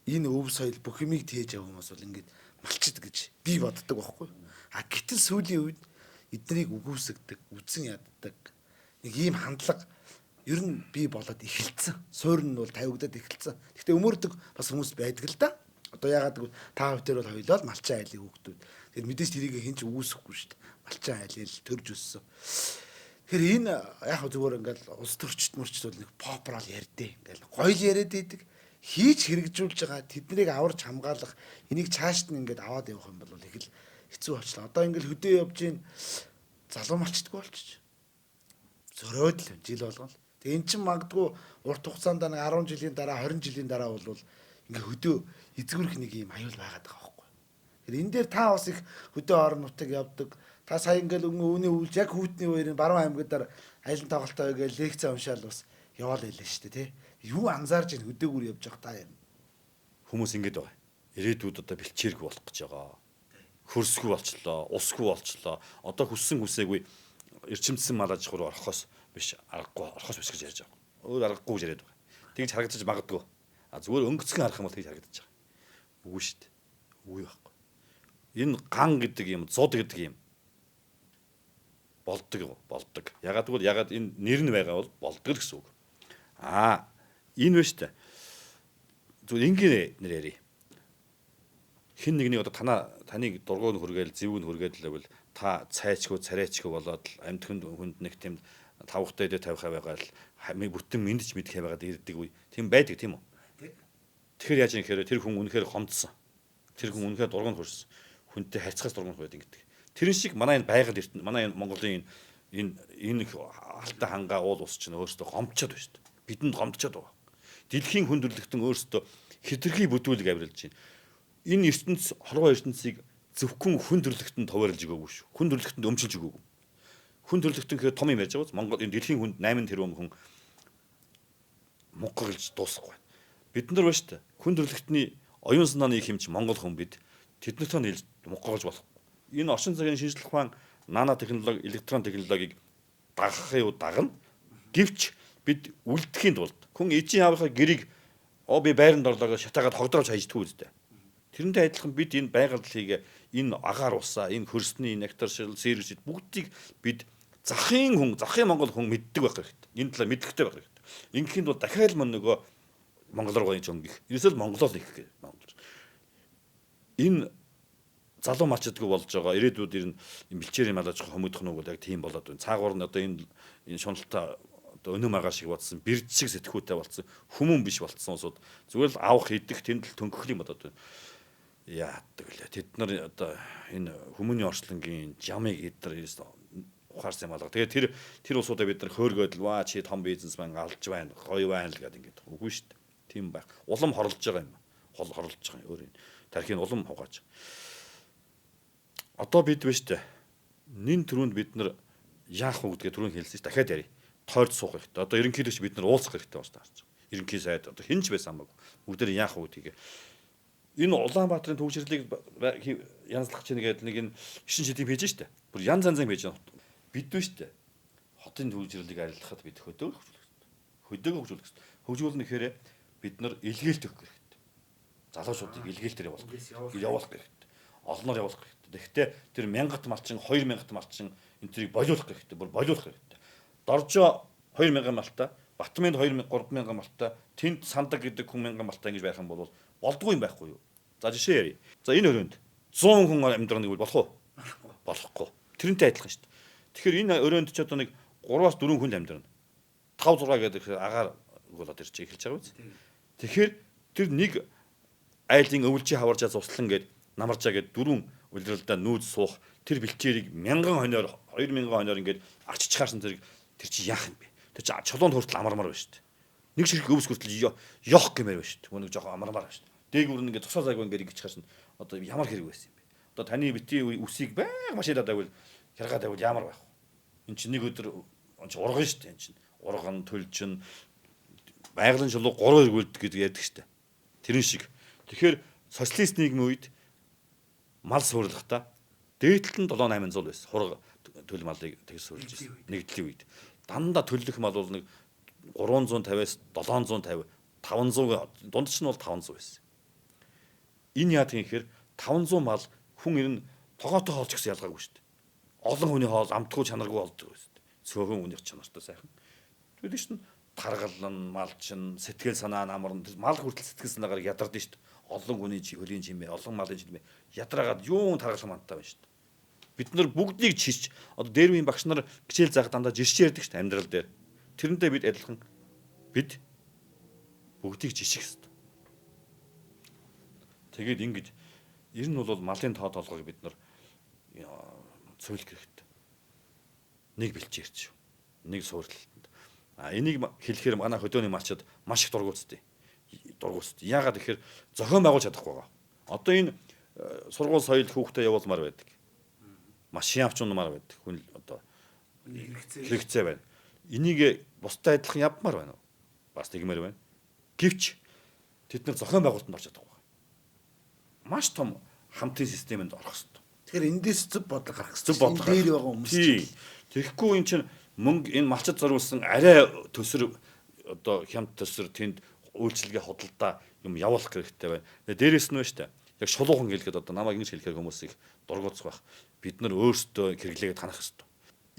энэ өв соёл бүх юмыг тээж явах хүмүүс бол ингээд малчид гэж би боддог байхгүй. А гэтэл сүүлийн үед эднийг үгүйсгдэг, үзэн яддаг нэг ийм хандлага ер нь бий болоод эхэлсэн. Суурь нь бол тавигдаад эхэлсэн. Гэхдээ өмөрдөг бас хүмүүс байдаг л да. Одоо яагаад гэвэл та хоёр дээр бол хоёлоо л малчин айлын хүүхдүүд. Тэгэхээр мэдээж тэрийг хэн ч үгүйсэхгүй шүү дээ. Малчин айлын л төрж өссөн. Тэгэхээр энэ яг зүгээр ингээл улс төрчд мөрчд бол нэг попрал ярьдээ. Ингээл гоё л яриад идэг. Хийж хэрэгжүүлж байгаа тэднийг аварч хамгаалах энийг чаашд нь ингээд аваад явах юм бол их л хэцүү болчлаа. Одоо ингээл хөдөө явж гин залуу малчдаггүй болчих. Зөрөөд л жил болгоно. Тэгээ эн чинь магадгүй урт хугацаанд нэг 10 жилийн дараа 20 жилийн дараа бол ингээ хөдөө эзгүрх нэг юм аюул байгаад байгаа байхгүй. Тэгэхээр энэ дээр та бас их хөдөө орон нутаг явдаг. Та сая ингээл өнгө өвний өвлж яг хүүтний үеэр баруун аймагдар аялан тоглолтоо гээл лекц уншаал бас яваал байлаа шүү дээ тий. Юу анзаарч ин хөдөөгүр явж байгаа та юм.
Хүмүүс ингэж байгаа. Ирээдүйд одоо бэлчээргүй болох гэж байгаа. Хөрсгүй болчлоо, усгүй болчлоо. Одоо хүссэн хүсээгүй эрчимдсэн мал аж ахуй руу орохоос биш аргагүй орохоос биш гэж ярьж байгаа. Өөр аргагүй гэж яриад байгаа. Тэгж харагдаж магадгүй. А зүгээр өнгөцгөн харах юм бол тэгж харагдаж байгаа. Үгүй шүү дээ. Үгүй байхгүй. Энэ ган гэдэг юм, зуд гэдэг юм болдог болдог. Ягаад гэвэл ягаад энэ нэр нь байгаа бол болдог л гэсэн үг. Аа энэ вэ шүү дээ. Зүгээр энгийн нэр ярий. Хин нэгний одоо таныг дургуй нь хүргээл зэвүүн хүргээд л байвал та цайчгүй царайчгүй болоод л амьтхан хүнд нэг тийм тавхтай дээр тавих байгаа л бүтэн мэдж мэдэх байгаад ирдэг үе. Тийм байдаг тийм үү? Тэгэхээр яаж юм гэхээр тэр хүн үнэхээр хомдсон. Тэр хүн үнэхээр дургуй нь хүрсэн. Хүнтэй харьцахаас дургуй нь хүрээд ингэдэг. Тэр шиг манай энэ байгаль эрдэнэ манай энэ Монголын энэ энэ алтай хангаа уул ус чинь өөрөөсөө гомдчод байна шүү дээ. Бидэнд гомдчод байгаа. Дэлхийн хүн төрөлхтөн өөрөөсөө хэтэрхий бүдүүлэг авирлаж байна. Энэ ертөнц хорвоо ертөнцийг зөвхөн хүн төрөлхтөнд товаарлж өгөөгүй шүү. Хүн төрөлхтөнд өмчилж өгөөгүй. Хүн төрөлхтөн гэхээр том юм ярьж байгаа биз? Монгол энэ дэлхийн хүнд 8 тэрбум хүн мунгаглаж дуусахгүй байна. Бид нар байна шүү дээ. Хүн төрөлхтний оюун санааны их хэмж Монгол хүн бид тэднэртэй нийлж мунгаглаж болохгүй. Энэ орчин цагийн шинжлэх ухаан, нано технологи, электрон технологиг дагах юу дагна. Гэвч бид үлдэхийн тулд хүн эжийн аавынхаа гэрийг оо би байранд орлоо гэж шатаагаад хогдрооч хайждаггүй үстэй. Тэрнтэй адилхан бид энэ байгаль дэлхийг, энэ агаар усаа, энэ хөрсний нектар шил, сэргэжид бүгдийг бид захын хүн, захын монгол хүн мэддэг байх хэрэгтэй. Энэ талаар мэдлэгтэй байх хэрэгтэй. Ингээхийн тулд дахиад мөн нөгөө Монгол руу гоёж өнгөх. Ерөөсөө л Монголоо л их гэх. Монгол. Энэ залуу малчдгүй болж байгаа. Ирээдүйд ер нь бэлчээр юм алаж хомигдох нь бол яг тийм болоод байна. Цаагуур нь одоо энэ шуналтай одоо өнөө маргааш шиг бодсон, бэрд шиг сэтгүүтэй болсон, хүмүүн биш болцсон улсууд зүгээр л авах, идэх, тэнд л төнгөх юм бодоод байна. Яадаг лээ. Тэд нар одоо энэ хүмүүний орчлонгийн жамыг эдгээр ерөөс ухаарсан юм алга. Тэгээ тэр улсуудаа бид нар хөөргөөд л ваа чи том бизнесмен алж байна, гоё байна л гэдэг ингээд үгүй шүү дээ. Тийм байх. Улам хорлож байгаа юм. Хол хорлож байгаа юм. Өөр юм. Тархийг улам хугааж. Одоо бид биш үү? Нин түрүүнд бид нар яах вэ гэдгээ түрүүн хэлсэн чинь дахиад ярив. Тойрд суух хэрэгтэй. Одоо ерөнхийлөгч бид нар уулзах хэрэгтэй болж таарч байгаа. Ерөнхий сайд одоо хэн ч байсан хамаагүй. Бүгдээр яах вэ гэдгийг. Энэ Улаанбаатарын төвчрлийг янзлах чинь гэдэг нэг энэ шин шидийг хийж штэ. Бүр янз янзын хийж байна. Бид биш үү? Хотын төвчрлийг арилгахад бид хөдөг хөгжүүлэх хэрэгтэй. Хөдөг хөгжүүлэх хэрэгтэй. Хөгжүүлнэ гэхээр бид нар илгээлт өгөх хэрэгтэй. Залуучуудыг илгээлтээр явуулах. Явуулах хэрэгтэй. Олноор явуулах хэрэгтэй. Тэгэхдээ тэр 1000 малчин, 2000 малчин энэ тэрийг болиулах хэрэгтэй. Бүр болиулах хэрэгтэй. Доржоо 2000 малтай, Батминд 2000 3000 малтай, тэнд сандаг гэдэг хүн 1000 малтай ингэж байх юм бол болдгүй юм байхгүй юу? За жишээ ярив. За энэ өрөөнд 100 хүн амьдрах нэг болох уу? Болохгүй. Тэрнтэй адилхан шүү дээ. Тэгэхээр энэ өрөөнд ч одоо нэг 3-аас 4 хүн л амьдрна. 5 6 гэдэг агаар болоод ирж эхэлж байгаа биз? Тэгэхээр тэр нэг айлын өвлжийн хаваржаа цуслан гээд намаржаа гээд дөрвөн улиралдаа нүүз суух тэр бэлчээрийг мянган хоноор 2000 хоноор ингээд арчичхаарсан зэрэг тэр чи яах юм бэ? Тэр чи чулуунд хүртэл амармаар байна шүү дээ. Нэг ширхэг өвс хүртэл ёох гэмээр байна шүү дээ. Нэг жоохон амармаар байна шүү дээ. Дээгүүр нь ингээд зогсоо зайгүй ингээд ингэж чаарсан одоо ямар хэрэг байсан юм бэ? Одоо таны бити үсийг байг машинаа дайвал хяргаа дайвал ямар байх вэ? Энд чинь нэг өдөр он чи урган шүү дээ. Энд чинь урган төлжин байгалийн чулуу 3 эргүүлдэг гэдэг ярьдаг шүү дээ. Тэрэн шиг. Тэгэхээр социалист нийгмийн үед мал суурлахдаа дээдлэлт нь 7 800 байсан. Хураг төл малыг тэгс суурлаж байсан. Нэгдлийн үед. Дандаа төлөх мал бол нэг 350-аас 750, 500 дундч нь бол 500 байсан. Энэ яадаг юм гэхээр 500 мал хүн ер нь тогоотой хоолч гэсэн ялгаагүй шүү дээ. Олон хүний хоол амтгүй чанаргүй болдог байсан. Цөөхөн хүнийх чанартай сайхан. Тэгвэл чинь таргалан малчин сэтгэл санаа намарн мал хүртэл сэтгэл санаагаар ядардаг шүү дээ. Олон хүний хөлийн чимээ, олон малын чимээ ядраагаад юун таргалах мантай байна шүү дээ. Бид нар бүгдийг чирч одоо дээр үеийн багш нар хичээл заах дандаа жирч ярьдаг шүү дээ амьдрал дээр. Тэрнтэй бид адилхан бид бүгдийг жиших хэрэгтэй. Тэгээд ингэж ер нь бол малын тоо толгойг бид нар цуйлах хэрэгтэй. Нэг бэлчээрч, нэг суурлалтанд. А энийг хэлэхээр манай хөдөөний малчид маш их дургууттай. Дургууттай. Яагаад гэхээр зохион байгуулж чадахгүй байгаа. Одоо энэ сургууль соёл хүүхдээ явуулмаар байдаг. Машин авч унмаар байдаг. Хүн одоо хэрэгцээ байна. Энийг бусдад адилхан явмаар байна уу? Бас тэгмээр байна. Гэвч тэд нар зохион байгуулалтанд орж чадахгүй. Маш том хамтын системэнд орох хэрэгтэй.
Тэгэхээр эндээс зөв бодлого гаргах
хэрэгтэй. Зөв бодлого.
Дээр байгаа хүмүүс
чинь. Тэгэхгүй эн чинь мөнгө энэ малчид зориулсан арай төсөр одоо хямд төсөр тэнд үйлчилгээ худалдаа юм явуулах хэрэгтэй байна. Тэгээ дээрэс нь байна шүү дээ. Яг шулуухан хэлэхэд одоо намайг ингэж хэлэхээр хүмүүс их дургуутсах байх. Бид нар өөрсдөө хэрэглээгээ танах хэрэгтэй.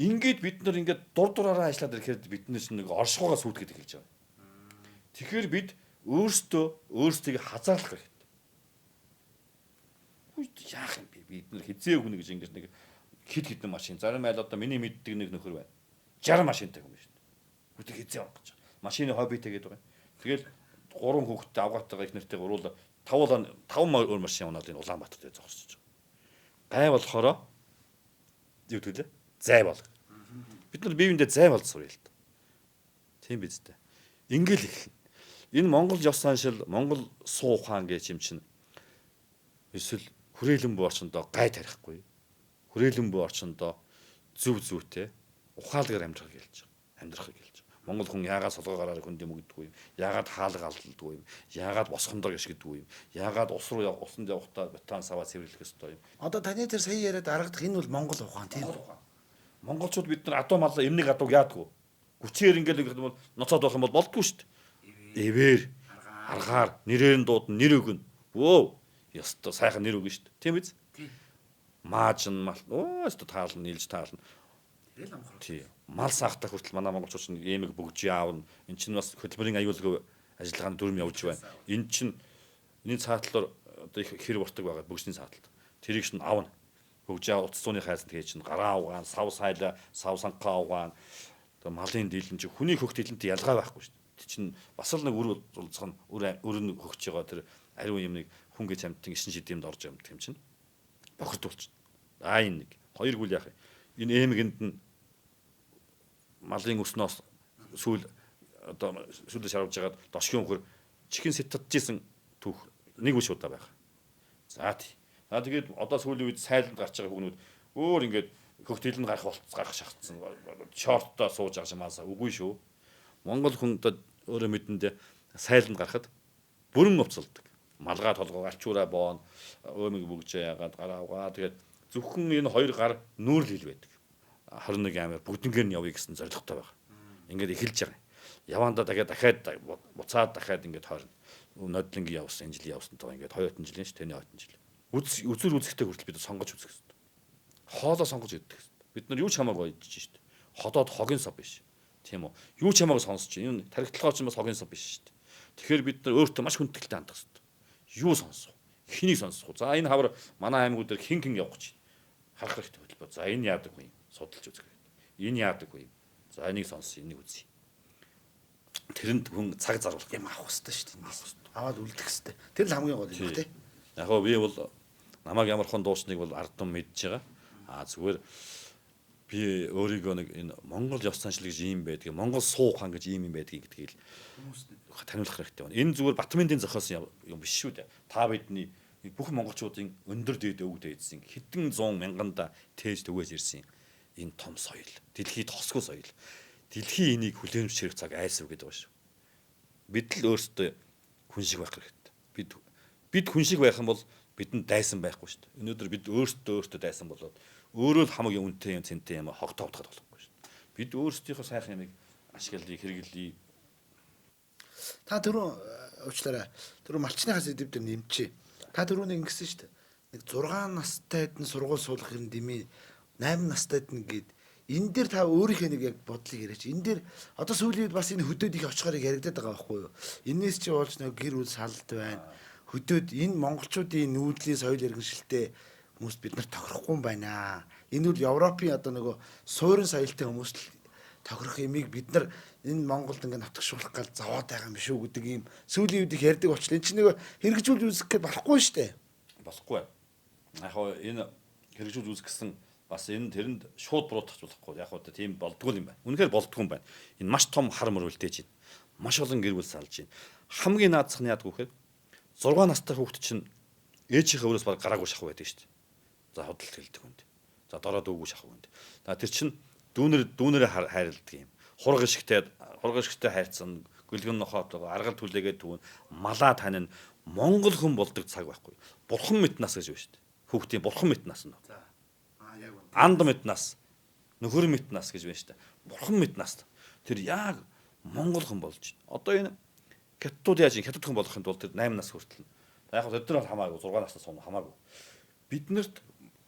Ингээд бид нар ингээд дур дураараа ажиллаад ирэхээр биднээс нэг оршихуйгаа сүйтгэхэд эхэлж байгаа. Тэгэхээр бид өөрсдөө өөрсдийг хазаарлах хэрэгтэй. Яах юм бэ? Бид нар хизээ өгнө гэж ингэж нэг хэд хэдэн машин. Зарим айл одоо миний мэддэг нэг нөхөр байна. 60 машинтай хүн байна шүү дээ. Бүгд хизээ авах гэж. Машины хоббитэй гэдэг байгаа. Тэгэл 3 хүүхэдтэй авгаатайгаа их нэртэй гуруул 5 өөр машин унаад энэ Улаанбаатар дээр зогсож байгаа. Гай болохоро юу гэдэг лээ? Зай бол. Бид нар бие биендээ зай болж суръя л да. Тийм биз дээ. Ингээл эхэлнэ. Энэ Монгол ёс заншил, Монгол суу ухаан гэж юм чинь эсвэл хүрээлэн буй орчондоо гай тарихгүй. Хүрээлэн буй орчондоо зөв зүйтэй ухаалгаар амьдрах гэлж байгаа. Амьдрахыг хэлж байгаа. Монгол хүн яагаад солгой гараар хүнд юм өгдөггүй юм? Яагаад хаалга алддаггүй юм? Яагаад босгондор гიშгэдэггүй юм? Яагаад ус руу усанд явахдаа бетон саваа цэвэрлэх ёстой юм?
Одоо таны тэр сая яриад аргадах энэ бол Монгол ухаан тийм үү?
Монголчууд бид нар адуу мал эмнэг адууг яадгүй. Хүчээр ингээл ингэх юм бол ноцоод байх юм бол болдгоо шүү дээ. Эвэр аргаар нэрээр нь дуудана, нэр өгнө. Вөө. Ёстой сайхан нэр өгнө шүү дээ. Тийм биз? Мааж нь мал өө ёстой таална, нийлж таална.
Тэгэл амхар.
Тий. Мал саахтай хүртэл манай монголчууд чинь эмэг бүгжээ аавна. Эн чинь бас хөдөлмөрийн аюулгүй ажиллагааны дүрм явж байна. Энэ чинь энэ цаатлаар одоо их хэр буртаг байгаа бүгжний цаатлд. Тэрийг чинь авна. Бүгжээ утас зууны хайсан тэгээ чинь гараа угаан, сав сайлаа, сав санхаа угаан. Одоо малын дийлэн чинь хүний хөх дийлэнтэй ялгаа байхгүй шүү дээ. Тэг чинь бас л нэг үр улцхан үр үр нь хөгж байгаа тэр ариун юмыг хүн гэж амьтан ишин шидэмд орж юмдаг юм чинь бохирдуулчихна. Аа энэ нэг. Хоёр гүйл яах юм? Энэ эмгэнд нь малын өснөөс сүүл одоо сүүлдээ шаравж хагаад дошгийн өхөр чихэн сэтатжсэн түүх нэг үш удаа байх. За тий. За тэгээд одоо сүүлийн үед сайланд гарч байгаа хүүгнүүд өөр ингээд хөх дэлэн гарах болц гарах шахацсан. Шорттой сууж байгаа шамаасаа үгүй шүү. Монгол хүн одоо өөрөө мэдэндээ сайланд гарахад бүрэн увцалдаг. Малгай толгой альчуураа боон өөмиг бүгжээ яагаад гараа угаа тэгээд зөвхөн энэ хоёр гар нүүрл хил байдаг. 21 аймаар бүгднгээр нь явъя гэсэн зорилготой байгаа. Ингээд эхэлж байгаа. Явандаа дахиад буцаад дахиад ингээд тойрно. Нодлонгийн явсан, энэ жил явсан тоо ингээд 2 жилийн ш тэний 2 жил. Үзүр үзэхтэй хүртэл бид сонгож үзэх хэрэгтэй. Хоолоо сонгож идэх хэрэгтэй. Бид нар юу ч хамаагүй идэж шít. Ходоод хогийн сав биш. Тийм үү? Юу ч хамаагүй сонсож чинь. Энэ тархитлогоо чинь бас хогийн сав биш шít. Тэгэхээр бид нар өөртөө маш хүндэтгэлтэй хандах хэрэгтэй. Юу сонсох? Хэнийг сонсох вэ? За энэ хавар манай аймагуд дээр хин хин явах гэж харах хэрэгтэй хөтөлбөр. За энэ яадаг вэ? Судалж үзэх хэрэгтэй. Энэ яадаг вэ? За энийг сонсъё, энийг үзье. Тэрэнд хүн цаг зарвал
юм авах хэрэгтэй шүү дээ. Аваад үлдэх хэрэгтэй. Тэр л хамгийн гол юм байна тий.
Яг гоо би бол намайг ямар хон дуучныг бол ардсан мэдж байгаа. А зүгээр би өөрийгөө нэг энэ Монгол ёс заншил гэж ийм байдгийг, Монгол суу ухаан гэж ийм юм байдгийг гэдгийг л таниулах хэрэгтэй байна. Энэ зүгээр Батминдийн зохиосон юм биш шүү дээ. Та бидний бүх монголчуудын өндөр дээд өвөг дээдсэн хэдэн зуун мянганда тээж төгөөж ирсэн энэ том соёл, дэлхийд хосгүй соёл. Дэлхийн энийг хүлээмжшэрэх цаг айсав гэдэг байна шүү. Бид л өөрсдөө хүн шиг байх хэрэгтэй. Бид хүн шиг байх юм бол бидэнд дайсан байхгүй шүү дээ. Өнөөдөр бид өөрсдөө дайсан болоод өөрөө л хамгийн үнэтэй юм цэнтэй юм хогтоо утгаад болохгүй шүү дээ. Бид өөрсдийнхөө сайхан юмыг ашиглая, хэрэглэе.
Та түрүү уучлаарай. Түрүү малчныхаа сэдв дээр нэмчээ. Та түрүү нэг ингэсэн шүү дээ. Нэг 6 настайд нь сургууль суулгах юм дэмий 8 настайд нь гээд энэ дээр та өөрийнхөө нэг яг бодлыг яриач. Энэ дээр одоо сүүлийн үед бас энэ хөдөөд их очихоор яригадаад байгаа байхгүй юу? Энээс чи болж нэг гэр бүл салд байна. Хөдөөд энэ монголчуудын нүүдлийн соёл иргэншилтэй хүмүүст бид нар тохирохгүй юм байна. Энэ үл Европын одоо нөгөө суурин соёлтой хүмүүст л тохирох юмыг бид нар энэ Монголд ингээ навтгшуулах гал зовоод байгаа юм шүү гэдэг ийм сүүлийн үед их ярьдаг болчихлоо. Энэ чинь нөгөө хэрэгжүүлж үзэх гээд болохгүй шүү дээ.
Болохгүй. Яг хоо энэ хэрэгжүүлж үзэх гэсэн бас энэ тэрэнд шууд буруутгах болохгүй. Яг хоо тийм болдгоо юм байна. Үнэхээр болдгоо юм байна. Энэ маш том хар мөр үлдээж байна. Маш олон гэр бүл салж байна. Хамгийн наадцах нь яадаг вэ гэхээр 6 настай хүүхэд чинь ээжийнхээ өрөөс баг гараагүй шахав байдаг шүү дээ. За худалд хэлдэг хүнд. За дороо дүүгүй шахав хүнд. За тэр чинь дүүнэрээ хайрладаг юм. Хураг ишгтэй хайрцан, гөлгөн нохоотойгоо аргал түлээгээд түүн малаа танин Монгол хүн болдог цаг байхгүй. Бурхан мэт нас гэж байна шүү дээ. Хүүхдийн бурхан мэт нас нь.
За. Аа яг үнэ.
Анд мэт нас, нөхөр мэт нас гэж байна шүү дээ. Бурхан мэт нас. Тэр яг Монгол хүн болж байна. Одоо энэ хятадууд яаж юм хятад хүн болохын тулд тэр 8 нас хүртэл. Яг тэд нар бол хамаагүй 6 наснаас өмнө хамаагүй. Биднэрт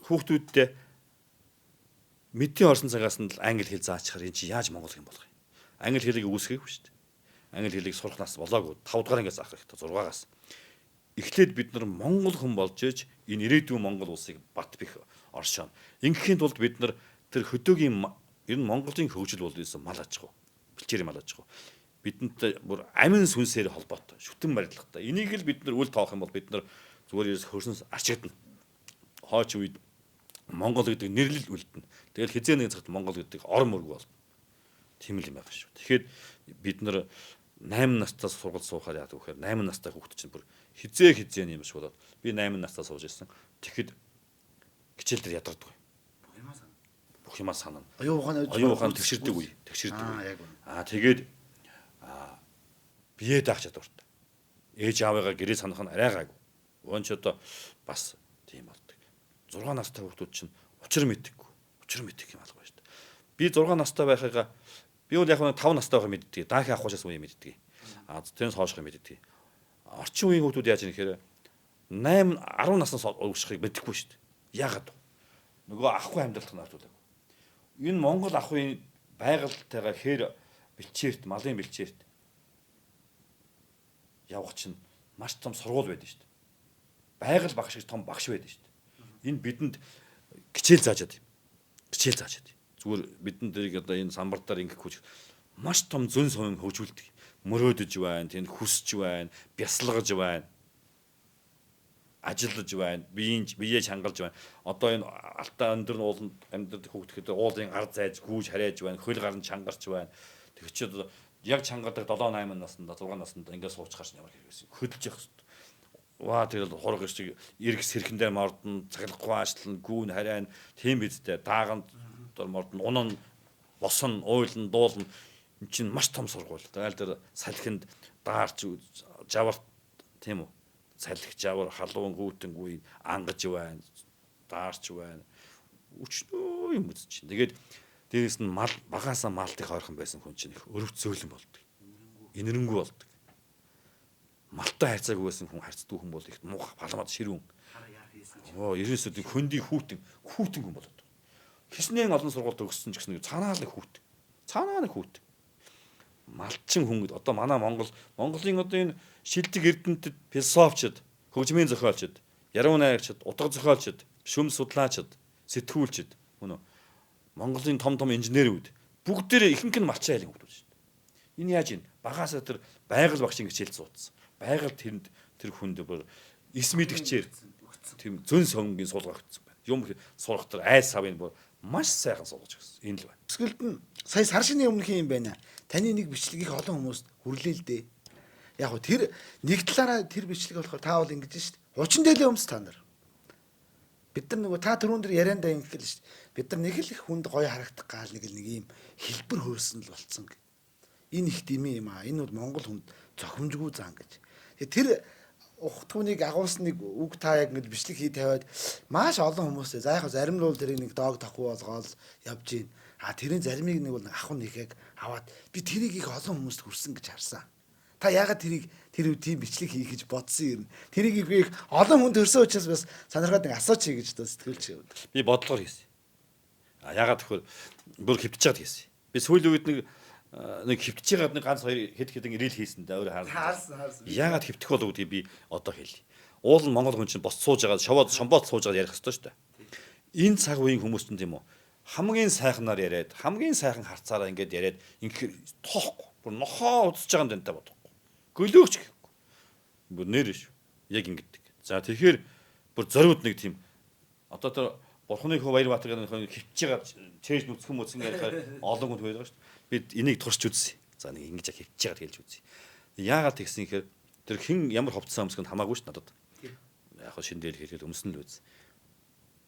хүүхдүүддээ мэдийн орсон цагаас нь л англи хэл заачихаар энэ чи яаж монгол хүн болох юм? Англи хэлийг үүсгэхгүй шүү дээ. Англи хэлийг сурах нас болоогүй 5 дугаар ангиас авах хэрэгтэй 6-аас. Эхлээд бид нар монгол хүн болж ээж энэ ирээдүйн монгол улсыг бат бих оршооно. Ингэхийн тулд бид нар тэр хөдөөгийн ер нь Монголын хөгжил бол ерөөсөн мал аж ахуй. Бэлчээрийн мал аж ахуй. Бидэнтэй бүр амин сүнсээр холбоотой, шүтэн барилгатай. Энийг л бид нар үл тоох юм бол бид нар зүгээр ерөөс хөрсөнс арчигдана. Хойч үед Монгол гэдэг нэрлэл үлдэнэ. Тэгэл хизээ нэгэн цагт Монгол гэдэг ор мөргөө болно. Тийм л юм байгаа шүү. Тэгэхээр бид нар 8 настаас сургууль суухаар яадаг вэхээр 8 настай хүүхэд чинь бүр хизээ юм шиг болоод би 8 настаа сууж ирсэн. Тэгэхэд хичээл дээр ядардаг. Бүх юмаа санана.
Оюун ухаан
Оюун ухаан тэгшэрдэг үе. Тэгшэрдэг үе.
Яг үнэ.
Аа тэгээд бие даах чадвартай. Ээж аавыгаа гэрээ санах нь арай гайгүй. Уун ч одоо бас тийм болдог. 6 настай хүүхдүүд чинь учир мэддэггүй. Учир мэддэг юм алга байна шүү дээ. Би 6 настай байхыгаа би бол яг нь 5 настай байхыг мэддэг. Даахын авах учраас үе мэддэг. Аа тэрнээс хойшхыг мэддэг. Орчин үеийн хүүхдүүд яаж юм гэхээр 8 10 наснаас урагшихыг мэдэхгүй шүү дээ. Яагаад вэ? Нөгөө ахгүй амьдралах нь орчуулаагүй. Энэ Монгол ахуйн байгальтайгаа хэр бэлчээрт, малын бэлчээрт явах чинь маш том сургууль байдаг шүү дээ. Байгаль багш гэж том багш байдаг шүү дээ. Энэ бидэнд хичээл зааж яд юм. Хичээл зааж яд. Зүгээр бидэнд тэрийг одоо энэ самбар дээр ингэхгүй маш том зөн совин хөгжүүлдэг. Мөрөөдөж байна, тэнд хүсэж байна, бясалгаж байна, ажиллаж байна, биеийн биеэ чангалж байна. Одоо энэ алтаа өндөр ууланд амьдардаг хүүхдүүд уулын гар зайж гүүж харайж байна, хөл гар нь чангарч байна. Тэг чи яг чангардаг 7 8 наснда 6 наснда ингээд суучхаар ямар хэрэг байсан. Хөдөлж явах хэрэгтэй. Ваа тэгэл хураг шиг эрг сэрхэн дээр мордон, цаглахгүй ажиллана, гүүн харайн тийм бидтэй дааганд дор мордон, унан босон, уйлан, дуулна. Энд чинь маш том сургууль. Тэгэл тэр салхинд даарч жавар тийм үү? Салхи жавар халуун гүйтэнгүй ангаж байна, даарч байна. Өчнөө юм үзэж чинь. Тэгээд дээрээс нь мал багаасаа малтыг хойрхон байсан хүн чинь их өрөвч зөөлөн болдог. Инэрэнгүй болдог. Малтай харьцаагүй байсан хүн харьцдаг хүн бол их муу баламад ширүүн. Оо ерөөсөө хөндий хүүтэн хүүтэн хүн болоод. Хичнээн олон сургуульд төгссөн ч гэсэн цаанаа л хүүтэн. Цаанаа нэг хүүтэн. Малчин хүн гэд одоо манай Монголын одоо энэ шилдэг эрдэмтэд философчид, хөгжмийн зохиолчид, яруу найрагчид, утга зохиолчид, шүм судлаачид, сэтгүүлчид мөн үү? Монголын том том инженерүүд бүгдээрээ ихэнх нь малчин айлын хүмүүс шүү дээ. Энэ яаж юм? Багаасаа тэр байгаль багшийн хичээлд суудсан. Байгаль тэрэнд тэр хүнд бүр эс мэдгчээр тийм зөн совингийн суулгаа өгсөн байна. Юм сурах тэр айл савын бүр маш сайхан суулгаж өгсөн. Энэ л байна.
Өсгөлд нь сая сар шинийн өмнөх юм байна. Таны нэг бичлэг их олон хүмүүст хүрлээ л дээ. Яг гоо тэр нэг талаараа тэр бичлэг болохоор та бол ингэж шүү дээ. Хуучин дээлийн өмс та нар. Бид нар нөгөө та түрүүн дээр яриандаа ингэх л шүү дээ. Бид нар нэг л их хүнд гоё харагдах гал нэг л нэг юм хэлбэр хөрсөн л болцсон гэ. Энэ их дэмий юм аа. Энэ бол Монгол хүнд зохимжгүй зан гэж. Тэгээ тэр ухтгүнийг агуулсан нэг үг та яг ингэж бичлэг хий тавиад маш олон хүмүүсээ за яг зарим нь бол тэрийг нэг дог тахгүй болгоол явж гин. А тэрийн заримыг нэг бол ах нь их яг аваад би тэрийг их олон хүмүүст хүрсэн гэж харсан. Та яагаад тэрийг тэр үе тийм бичлэг хийх гэж бодсон юм? Тэрийг их олон хүнд төрсөн учраас бас сонирхоод нэг асууч хий гэж одоо сэтгүүлч яваад.
Би бодлогоор хийсэн. А яагаад гэвэл бүр хөвтөж чад хийсэн. Би сүүлийн үед нэг хөвтөж байгаад нэг ганц хоёр хэд хэдэн рил хийсэн дээ өөр
Харсан харсан.
Яагаад хөвтөх болов гэдгийг би одоо хэлье. Уул нь Монгол хүн чинь бос сууж байгаа, шовоод шомбоод сууж байгаа ярих ёстой шүү дээ. Энэ цаг үеийн хүмүүс чинь тийм үү? Хамгийн сайхнаар яриад, хамгийн сайхан харцаараа ингээд яриад ингээд тоохгүй. Бүр нохоо удаж байгаа юм дантай бодохгүй. Гөлөөгч гэхгүй. Бүр нэр шүү. Яг ингэдэг. За тэгэхээр бүр зориуд нэг тийм одоо тэр Бурхны хөө Баяр Баатар гэдэг нэг хөвтөж байгаа чээж нүцгэн мүцгэн ярихаар олон хүн байдаг шүү дээ. Би энийг турш үзье. За нэг ингэж яг хөвтөж байгаад хэлж үзье. Яагаад тэгсэн гэхээр тэр хэн ямар хувцсан өмсгөнд хамаагүй шүү надад. Яг хөө шин дээл хэлэхэд өмсөн л үз.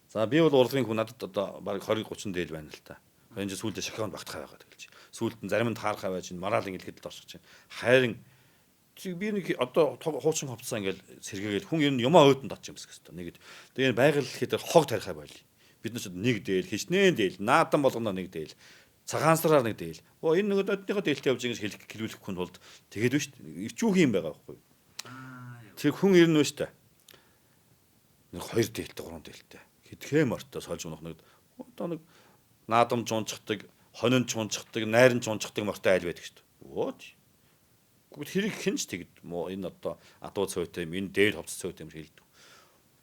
За би бол урлагийн хүн надад одоо бараг 20 30 дээл байна л та. Энэ чинь сүүлдээ шоконд багтахаа байгаад гэлж. Сүүлд нь зарим нь таархаа байж мараал ингэ хэлэхэд л орчих чинь. Харин би нэг одоо хуучин хувцсан ингээл сэргээгээл хүн ер нь юмаа өөдөн татчих юмсэх хэвээр. Нэгэд тэгээ энэ байгаль гэхэд хог тарихаа байл. Бид нар ч нэг дээл, хичнээн дээл, наадам болгоно нэг дээл, цагаан сараар нэг дээл. Оо энэ нэг одныхоо дээлтэй явж ингэж хэлэх хэлүүлэх хүн тулд тэгээд биш шүү дээ. Ичүүх юм байгаа байхгүй юу? Тэр хүн ер нь шүү дээ. Нэг хоёр дээлтэй, гурван дээлтэй. Хэдхэн морьтой сольж унах нэг одоо нэг наадам чунчдаг, хонин чунчдаг, найран чунчдаг морьтой айл байдаг шүү дээ. Өө. Гэхдээ хэрэг хинч тэгэд энэ одоо адуу цойтой юм, энэ дээл хувцас цойтой юм шиг хэлдэг.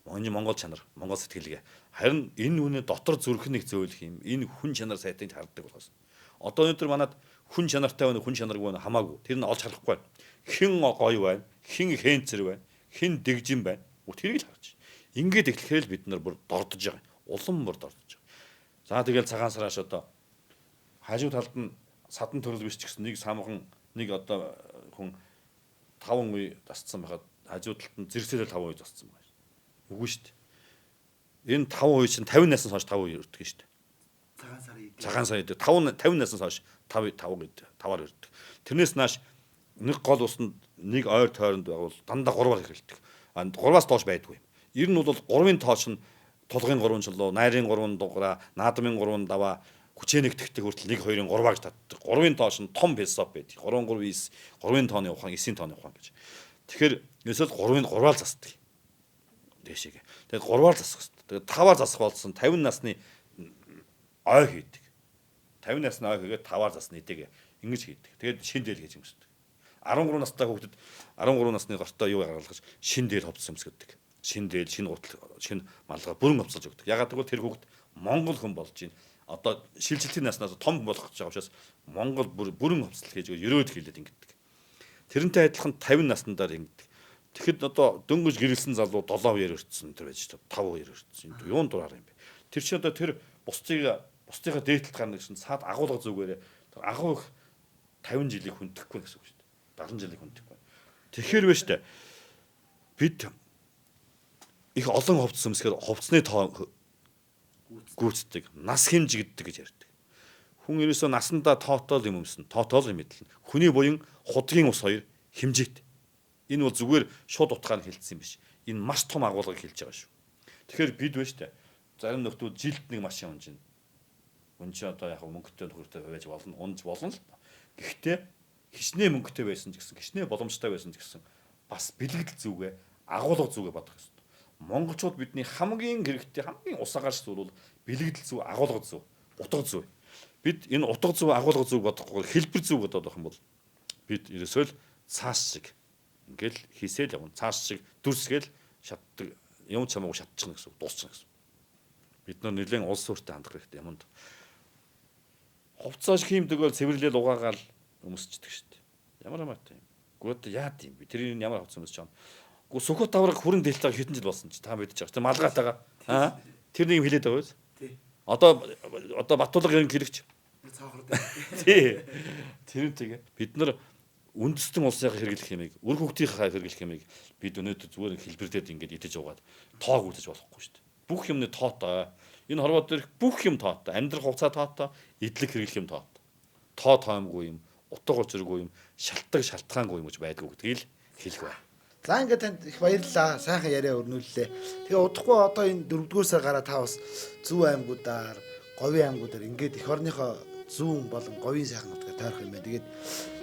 Энэ Монгол чанар, Монгол сэтгэлгээ. Харин энэ үнэ дотор зүрх нэг зөөлөх юм. Энэ хүн чанар сайтыг хардаг болохоос. Одоо өнөөдөр манад хүн чанартай байна, хүн чанаргүй байна хамаагүй. Тэр нь олж харахгүй байна. Хэн гоё байна, хэн хэнцэр байна, хэн дэгжин байна. Тэрийг л харж. Ингээд эхлэхээр л бид нар бүр дордож байгаа. Улам бүр дордож байгаа. За тэгэл цагаан сараас одоо хажуу талд нь садан төрөл биш ч гэсэн нэг самган нэг одоо хүн 5 үе засцсан байхад хажуу талд нь зэрэгцээлэл 5 үе засцсан байна. Үгүй шүү дээ. Энэ 5 үе чинь 50 наснаас хойш 5 үе өртдөг шүү дээ.
Цагаан сар идэв.
Цагаан сар идэв. 5 50 наснаас хойш 5 5 гэдэг 5-аар өртдөг. Тэрнээс нааш нэг гол усанд нэг ойр тойронд байгуул дандаа 3-аар эхэлдэг. А 3-аас доош байдгүй юм. Ер нь бол 3-ын тооч нь тулгын 3 чулуу, найрын 3 дугаараа, наадмын 3 даваа, хүчээ нэгтгэдэг хүртэл 1 2-ын 3-аа гэж татдаг. 3-ын тооч нь том философи байдаг. 3 3 9, 3-ын тооны ухаан, 9-ийн тооны ухаан гэж. Тэгэхээр ерөөсөө 3-ын 3-аа л засдаг. Дээшээгээ. Тэгээд 3-аар засах хэрэгтэй. Тэгээд 5-аар засах болсон 50 насны ой хийдэг. 50 насны ой хийгээд 5-аар засна эдийг ингэж хийдэг. Тэгээд шин дээл хийж өмсдөг. 13 настай хүүхдэд 13 насны гортоо юу гаргалгаж шин дээл хувцас өмсгөдөг. Шин дээл, шин гутал, шин малгай бүрэн хувцалж өгдөг. Ягаад гэвэл тэр хүүхд монгол хүн болж байна. Одоо шилжилтийн наснаас том болох гэж байгаа учраас монгол бүрэн хувцал хийж өрөөд хийлээд ингэдэг. Тэрнтэй адилхан 50 наснаар ингэдэг. Тэгэхэд одоо дөнгөж гэрэлсэн залуу 7 үеэр өртсөн тэр байж 5 үеэр өртсөн. Юун дураар юм бэ? Тэр чинь одоо тэр бусдыгаа дээдлэлт гарна гэсэн цаад агуулга зүгээрээ тэр агуу их 50 жилийг хүндэхгүй гэсэн үг шүү дээ. 70 жилийг хүндэхгүй. Тэгэхээр вэ шүү дээ. Бид их олон хувцас өмсгөр хувцсны тоо гүйцэтгэдэг, нас хэмжигддэг гэж ярьдаг. Хүн ерөөсөө насандаа тоотоол юм өмснө, тоотоол юм мэдлэн. Хүний буян худгийн ус хоёр хэмжээтэй. Энэ бол зүгээр шууд утгаар нь хэлсэн юм биш. Энэ маш том агуулгыг хэлж байгаа шүү. Тэгэхээр бид вэ штэ. Зарим нөхдүүд жилд нэг машин унжина. Үн чи одоо яг мөнгөтэй нөхөртэй байж болно, унж болно л. Гэхдээ хичнээн мөнгөтэй байсан ч гэсэн, хичнээн боломжтой байсан ч гэсэн бас бэлэгдэл зүгээ, агуулга зүгээ бодох ёстой. Монголчууд бидний хамгийн хэрэгтэй, хамгийн ус агаар зүйл бол бэлэгдэл зүг, агуулга зүг, утга зүг. Бид энэ утга зүг, агуулга зүг бодохгүй хэлбэр зүг бодоод байх юм бол бид ерөөсөө л цааш шиг ингээл хийсэл явна. Цааш шиг дүрсгээл шатдаг, юм чамаагүй шатчихна гэсэн үг, дуусчихна гэсэн. Бид нар нэлээд улс төртэй хандах хэрэгтэй юмд. Хувцас хиймдэг бол цэвэрлэл угаагаал өмсчдөг шүү дээ. Ямар хамаатай юм. Гүт яад юм бэ? Тэр энэ ямар хувцас өмсөж байгаа юм? Гү сүхот тавраг хүрэн дэлтэйг хэдэн жил болсон чи та мэдэж байгаа. Тэр малгайтайгаа. Аа тэр нэг юм хэлээд байгаа биз?
Тий.
Одоо Батулга ерөн хэрэгч.
Цаохор.
Тий. Тэрнтэйгээ бид нар үндэстэн улсынхаа хэрэглэх юмыг, үр хүүхдийнхээ хэрэглэх юмыг бид өнөөдөр зүгээр хэлбэрдээд ингээд идэж угаад тоог үзэж болохгүй шүү дээ. Бүх юмны тоотой. Энэ хорвоо дээрх бүх юм тоотой. Амьдрах хугацаа тоотой, идэлх хэрэглэх юм тоотой. Тоо тоомгүй юм, утга учиргүй юм, шалтгаан шалтгаангүй юм гэж байдгүй гэдгийг л хэлэх байна.
За ингээд танд их баярлалаа. Сайхан яриа өрнүүллээ. Тэгээ удахгүй одоо энэ 4-р сар гараа та бас зүү аймагуудаар, говийн аймагуудаар ингээд эх орныхоо зүүн болон говийн сайхан нутгаар тойрох юм байна. Тэгээд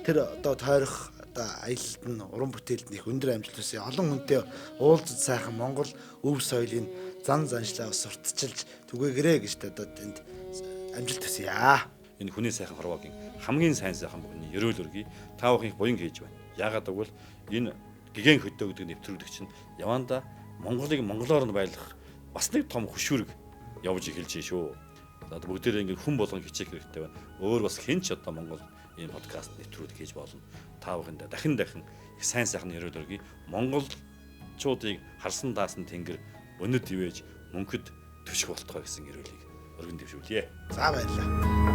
тэр одоо тойрох одоо аялалд нь уран бүтээлд нь их өндөр амжилт хүсье. Олон хүнтэй уулзаж сайхан Монгол өв соёлын зан заншлаа бас сурталчилж түгээгэрэ гэж одоо танд амжилт хүсье.
Энэ хүний сайхан хорвоогийн хамгийн сайн сайхан бүхний ерөөл өргөе. Та бүхэн их буян хийж байна. Яагаад гэвэл энэ гигэн хөдөө гэдэг нэвтрүүлэг чинь яванда Монголыг монголоор нь байлгах бас нэг том хөшүүрэг явж эхэлж байна шүү. Одоо бүгдээрээ ингээд хүн болгон хичээх хэрэгтэй байна. Өөр бас хэн ч одоо Монгол энэ подкаст нэвтрүүлэг хийж болно. Та бүхэндээ дахин дахин их сайн сайхан ерөөл өргөе. Монголчуудыг харсан даасан тэнгэр өнөд ивэж мөнхөд төших болтугай гэсэн ерөөлийг өргөн дэвшүүлье.
За баярлалаа.